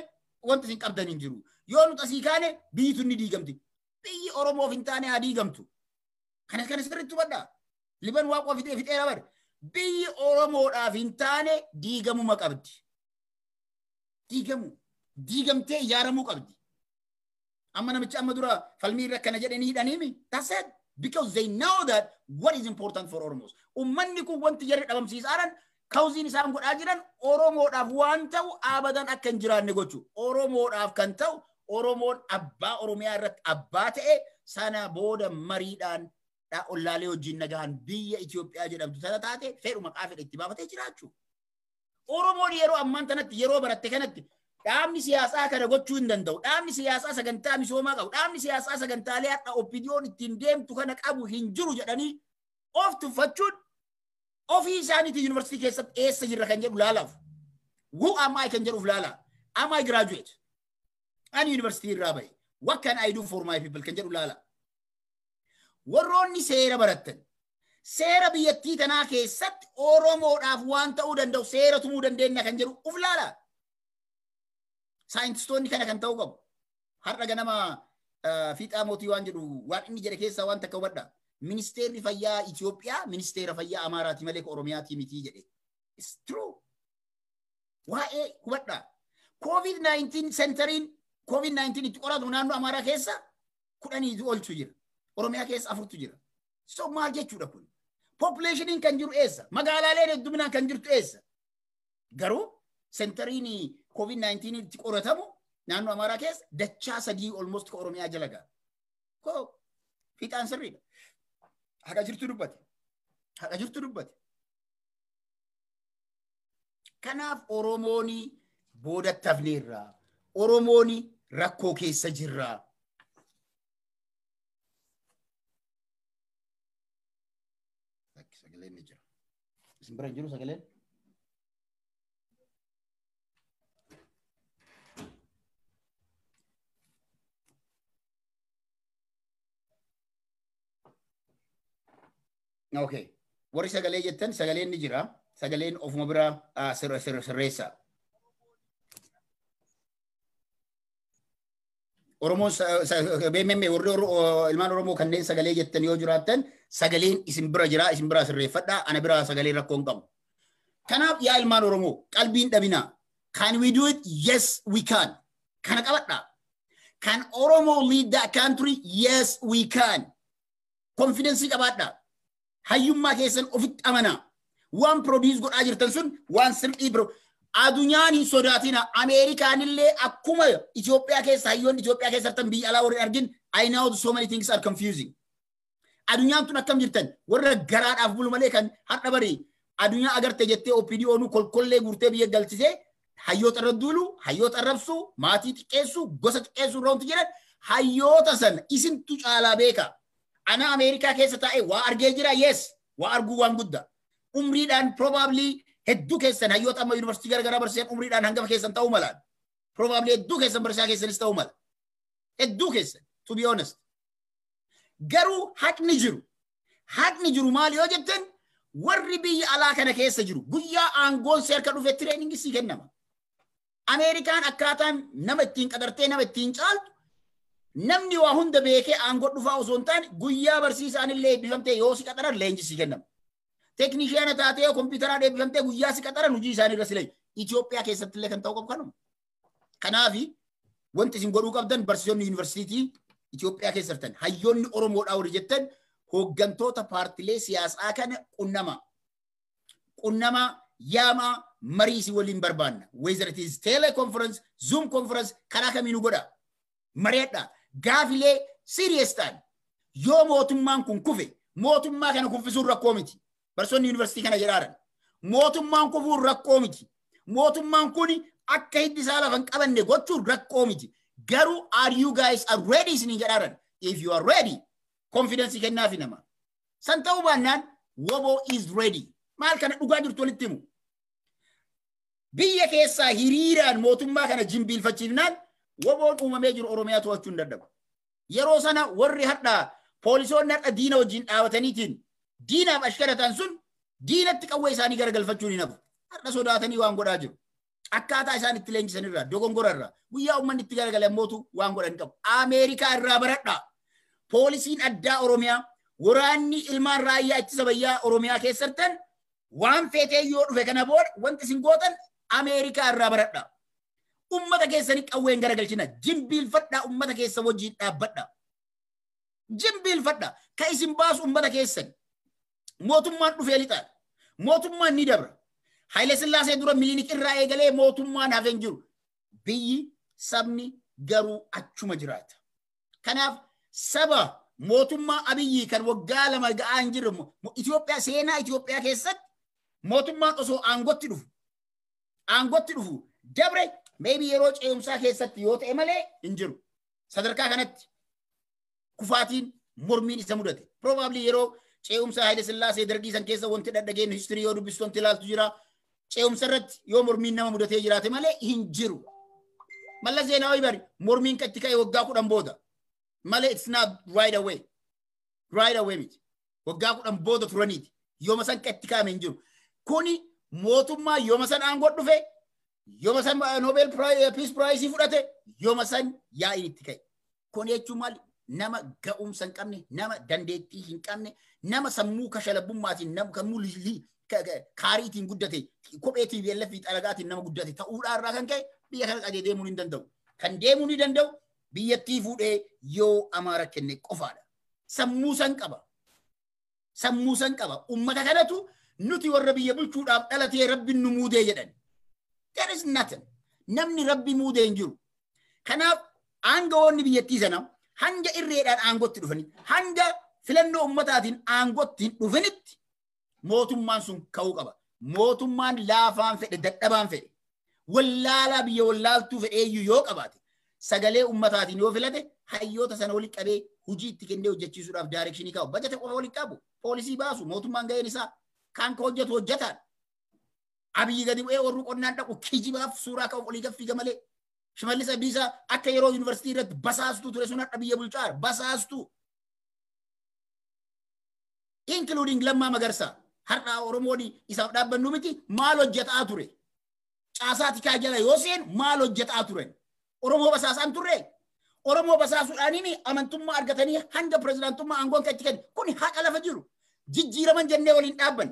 wanti isin qabdan hin jiru. Yoo nuti asii kaane biyyi tun ni diigamti. Biyyi Oromoof hin taane haa diigamtu. Kana kana sirriitti hubadhaa. Liban waaqoo fixee fixeera bare. Biyyi Oromoodhaaf hin taane diigamuma qabdi. Diigamu. Diigamtee ijaaramuu qabdi. Amma namichi amma dura falmii irra kana jedhanii hidhaniimi. That's it. Because they know that what is important for Oromos. Ummanni kun wanti jarri dhabamsiisaaran kawziin isaan godhaa jiran Oromoodhaaf waan ta'u abadan akka hin jiraanne gochuu. Oromoodhaaf kan ta'u Oromoon abbaa Oromiyaa irratti abbaa ta'e sana booda mariidhaan ollaalee wajjin nagahan biyya Itoophiyaa jedhamtu sana taate fedhu maqaa fedhe itti baafatee jiraachuu. Oromoon yeroo ammaan tanatti yeroo baratte kanatti dhaabni siyaasaa kana gochuu hin danda'u. Dhaabni siyaasaa sagantaa misoomaa qabu. Dhaabni siyaasaa sagantaalee har'a OPDO'n ittiin deemtu kana qabu hin jiru jedhanii of tuffachuun ofii isaaniitii yuunivarsiitii keessatti eessa jirra kan jedhu laalaaf. Who am I kan jedhuuf laala. Am I graduate? Ani yuunivarsiitii irraa bahe. What can I do for my people kan jedhu laala. Warroonni seera barattan seera biyyattii tanaa keessatti Oromoodhaaf waan ta'uu danda'u seera tumuu dandeenya kan jedhu uf laala. Saayintistoonni kana kan ta'uu qabu. Har'a ganama fiixaa mootii waan jedhu waan inni jedhe keessaa waan takka hubadha. Ministeerri fayyaa Itoophiyaa ministeera fayyaa Amaaraati malee Oromiyaatii miti jedhe. It's true. Waa'ee hubadha. COVID-19 centeriin COVID-19 itti qoratu naannoo Amaaraa keessa 10 oltu jira. Oromiyaa keessa 4tu jira. So maal jechuudha kun? Populationiin kan jiru eessa? Magaalaaleen hedduminaan kan jirtu eessa? Garuu centeriin COVID-19 itti qoratamu naannoo Amaaraa keessa dachaa 3 almost ka Oromiyaa jala ga'a. Koo fiixaan sirriidha. Haqa jirtu dubbate. Haqa jirtu dubbate. Kanaaf Oromoon boodatti hafneerra. Oromoon rakkoo keessa jirra. Sagaleen ni jira. Isin bira hin jiru sagaleen? Okay. Warri sagalee jettan sagaleen ni jira. Sagaleen ofuma bira sirreessa. Oromoon beememme warri ilmaan Oromoo kanneen sagalee jettan yoo jiraattan sagaleen isin bira jira, isin bira sirreeffadhaa, ana bira sagalee rakkoo hin qabu. Kanaaf yaa ilmaan Oromoo qalbiin dhabinaa. Can we do it? Yes, we can. Kana qabadhaa. Can Oromo lead that country? Yes, we can. Confidence qabaadhaa. Hayyummaa keessan ofitti amanaa. Waan produce godhaa jirtan sun waan sirrii biro. Adunyaan hin sodaatina. Ameerikaan illee akkuma Itoophiyaa keessa hayyoonni Itoophiyaa keessa jirtan biyya alaa warri argin, I know so many things are confusing. Adunyaan tun akkam jirtan warra garaadhaaf bulu malee kan har'a bari adunyaa agarte jettee OPDO nu kolkollee guurtee biyya galchisee hayyoota irra duulu, hayyoota arrabsu, maatii xiqqeessu, gosa xiqqeessu irra wanti jedhan hayyoota sana isintu caalaa beeka. Ana Ameerikaa keessa taa'ee waa argee jira, yes, waa arguu waan guddaa. Umriidhaan probably hedduu keessan hayyoota amma yuunivarsiitii garaagaraa barsiisan umriidhaan hangafa keessan ta'uu mala. Probably hedduu keessan barsiisaa keessanis ta'uu mala. Hedduu keessan, to be honest. Garuu haqni jiru. Haqni jiru maali yoo jettan warri biyya alaa kana keessa jiru guyyaa aangoon si harka dhufe training sii kennama. Ameerikaan akkaataan nama ittiin qaxartee nama ittiin caaltu namni waa hunda beekee aangoo dhufaa osoo hin taane guyyaa barsiisaan illee eebbifamtee yoo si qaxaran leenji sii kennama. Teeknishiyaana taatee kompiitaraan eebbifamtee guyyaa si qaxaran hojii isaanii irra si leenji. Itoophiyaa keessatti illee kan ta'u qabu kanuma. Kanaafi wanti isin godhuu qabdan barsiisonni yuunivarsiitii Itoophiyaa keessa jirtan hayyoonni Oromoodhaa warri jettan hooggantoota paartilee siyaasaa kana qunnama. Qunnama yaamaa marii isin waliin barbaanna. Whether it is teleconference, Zoom conference karaa kamiinuu godha. Mari'adha. Gaafilee serious ta'an yoo mootummaan kun kufe mootummaa kana kuffisuun rakkoo miti. Barsiisonni yuunivarsiitii kana jedhaaran. Mootummaan kufuun rakkoo miti. Mootummaan kun akka hiddi isaa lafa hin qabanne gochuun rakkoo miti. Garuu are you guys are ready isiniin jedhaaran. If you are ready, confidence kennaafi nama. San ta'uu baannaan WBO is ready. Maal kana dhugaa jirtu walitti himu. Biyya keessaa hiriiraan mootummaa kana jimbiilfachiifnaan WBOn uumamee jiru Oromiyaa to'achuu hin dadhabu. Yeroo sana warri har'a poolisoonni har'a diina wajjin dhaabataniitiin diinaaf ashkara ta'an sun diinatti qawwee isaanii garagalfachuun hin hafu. Har'a sodaatanii waan godhaa jiru. Akkaataa isaan itti leenjisan irraa, dogongora irraa, guyyaa uummanni itti garagale mootu waan godhan qabu. Ameerikaa irraa baradhaa. Poolisiin addaa Oromiyaa, waraanni ilmaan raayyaa ittisa biyyaa Oromiyaa keessattan waan feetee yoo dhufe kana booda wanti isin gootan Ameerikaa irraa baradhaa. Ummata keessanii qawween garagalchina. Jimbiilfadhaa, ummata keessa wajjin dhaabbadhaa. Jimbiilfadhaa. Ka isin baasu ummata keessan. Mootummaan dhufee lixaadha. Mootummaan ni dabra. Haile Sillaasee dura Minilik irraa eegalee mootummaan hafee hin jiru. Biyyi sabni garuu achuma jiraata. Kanaaf saba mootummaa Abiyyi kan waggaa 2 ga'aa hin jirre Itoophiyaa seenaa Itoophiyaa keessatti mootummaan osoo aangootti dhufu dabre maybe yeroo ce'umsaa keessatti yoo ta'e malee hin jiru. Sadarkaa kanatti kufaatiin mormiin isa mudate. Probably yeroo ce'umsaa Haile Sillaasee dargii san keessa wanti dhadhageen history yoo dubbistu wanti ilaaltu jira. Ce'umsa irratti yoo mormiin nama mudatee jiraate malee hin jiru. Mallas Zeenaawii bari mormiin kan itti ka'e waggaa 10 booda malee it's not right away. Right away miti. Waggaa 10 booda turaniiti. Yooma san kan itti ka'ame hin jiru. Kuni mootummaa yooma san aangoo dhufe, yooma san Nobel Peace Prize fudhate, yooma san yaa'iin itti ka'e. Kuni jechuun maali? Nama ga'umsa hin qabne, nama dandeettii hin qabne, nama sammuu kashalabbummaatiin, nama sammuu kaariitiin guddate, kophee TPLF fi xalagaatiin nama guddate ta'uudhaa irraa kan ka'e biyya kana qadee deemuu hin danda'u. Kan deemuu ni danda'u biyyattii fuudhee yoo Amaara kenne qofaadha. Sammuu san qaba. Sammuu san qaba. Uummata kanatu nuti warra biyya bulchuudhaaf dhalatee Rabbiin nu muudee jedhan. There is nothing. Namni Rabbi muudee hin jiru. Kanaaf aangawoonni biyyattii sana hanga irreedhaan aangootti dhufanii, hanga filannoo uummataatiin aangootti hin dhufinitti mootummaan sun ka'uu qaba. Mootummaan laafaan fedhe, dadhabaan fedhe, wallaalaa biyya wallaaltuu fedheeyyuu yoo qabaate, sagalee uummataatiin yoo filate Hayyoota sana walitti qabee hojii itti kennee hojjechiisuudhaaf direction kaa'u. Bajata qofa walitti qabu. Poolisii baasu mootummaan ga'een isaa kan hojjetu hojjetaan. Abiyyi gadi bu'ee warri qonnaan dhaqu kijibaaf suuraa ka'uuf olii gad fiiga malee. Shimallis Abdiisaa akka yeroo yuunivarsiitii irratti basaastuu ture sun har'a biyya bulchaa basaastuu. Including Lammaa Magarsaa. Har'a Oromoon isaaf dhaabbannu miti, maal hojjetaa ture? Caasaa tikaa jala yoo seenu maal hojjetaa turan? Oromoo basaasaan turre? Oromoo basaasuudhaaniin amantummaa argatanii hanga pirezidaantummaa aangoon kan itti kennu kun haqa lafa jiru. Jijjiiraman jennee waliin dhaabban.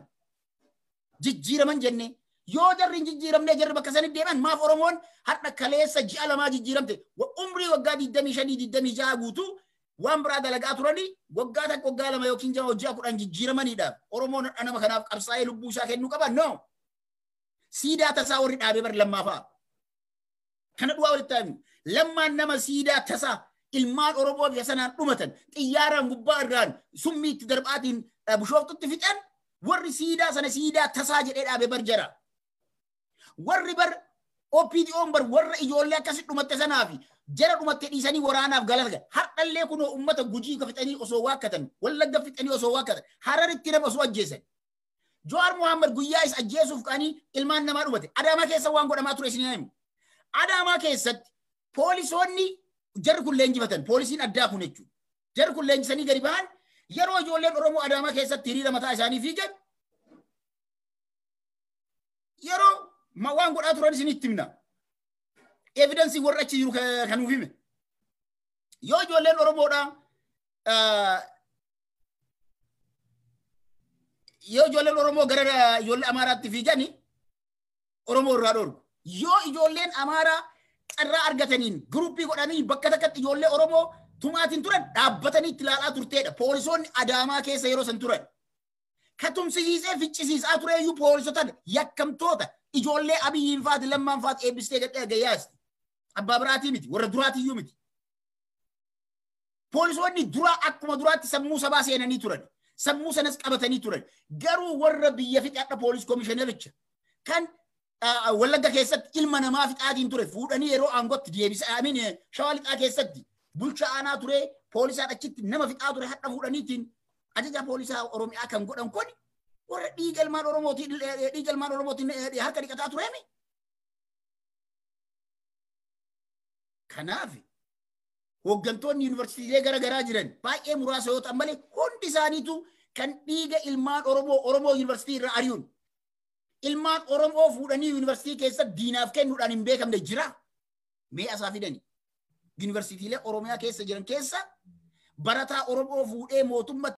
Jijjiiraman jennee yoo jarri hin jijjiiramnee jarri bakka sanii deeman, maaf Oromoon har'a kaleessa ji'a 2 jijjiiramte, umrii waggaa 25, 26 guutuu waan biraa dalagaa turanii, waggaa 1, waggaa 2 yookiin ji'a 10 jijjiiramanidha. Oromoon har'a nama kanaaf qabsaa'ee lubbuu isaa kennuu qaba? No. Siidaa tasaa warri dhaabee bar Lammaa fa'a. Kana du'aa walitti himu. Lammaan nama siidaa tasaa ilmaan Oromoo biyya sanaan dhumatan, xiyyaaraan gubbaa irraan summii itti darbaatiin Bishooftutti fixan, warri siidaa sana siidaa tasaa jedhee dhaabe bar jara. Warri bar OPDO'n bar warra ijoollee akkasi dhumatte sanaa fi jara dhumatte dhiisanii waraanaaf galata. Har'allee kunoo uummata Gujii fixanii osoo waakkatan, Wallagga fixanii osoo waakkatan, Hararitti nama osoo ajjeesan. Jawaar Muhammad guyyaa isa ajjeesuuf ka'anii ilmaan namaa dhumate. Adaamaa keessa waan godhamaa ture isin himu. Adaamaa keessatti poolisoonni jarri kun leenjifatan, poolisiin addaa kun jechuudha. Jarri kun leenjisanii gadi bahan, yeroo ijoolleen Oromoo Adaamaa keessatti hiriira mataa isaanii fiigan, yeroo waan godhaa turan isinitti himna. Evidence warra achi jiru kan nuuf hime. Yoo ijoolleen Oromoodhaa yoo ijoolleen Oromoo gara ijoollee Amaaraatti fiigani Oromoo irraa dhorku. Yoo ijoolleen Amaaraa carraa argataniin group godhanii bakka takkatti ijoollee Oromoo tumaatiin turan, dhaabbatanii itti ilaalaa turteedha. Poolisoonni Adaamaa keessa yeroo san turan. Katumsisiisee ficcisiisaa tureeyyuu poolisota yakkamtoota ijoollee Abiyyiin faati Lammaan faati eebbistee gadhee gayyaasti. Abbaa biraatii miti, warra duraatiyyuu miti. Poolisoonni duraa akkuma duraatti sammuu sabaa seenanii turan. Sammuu sanas qabatanii turan. Garuu warra biyya fixadha poolis komishinericha kan Wallagga keessatti ilma namaa fixaatiin ture fuudhanii yeroo aangootti deebisa. Amiin, Shawaa Lixaa keessatti bulchaa aanaa ture, poolisaan achitti nama fixaa ture hadha fuudhaniitiin ajaja poolisaa Oromiyaa kan godhan kun warra dhiiga ilmaan Oromootiin harka dhiqataa tureemi. Kanaaf hooggantoonni yuunivarsiitiilee gara garaa jiran baay'ee muraasa yoo ta'an malee hundi isaaniitu kan dhiiga ilmaan Oromoo yuunivarsiitii irraa ari'uun, ilmaan Oromoo fuudhanii yuunivarsiitii keessa diinaaf kennuudhaan hin beekamne jira. Mee asaa fidani. Yuunivarsiitiilee Oromiyaa keessa jiran keessa barataa Oromoo fuudhee mootummaa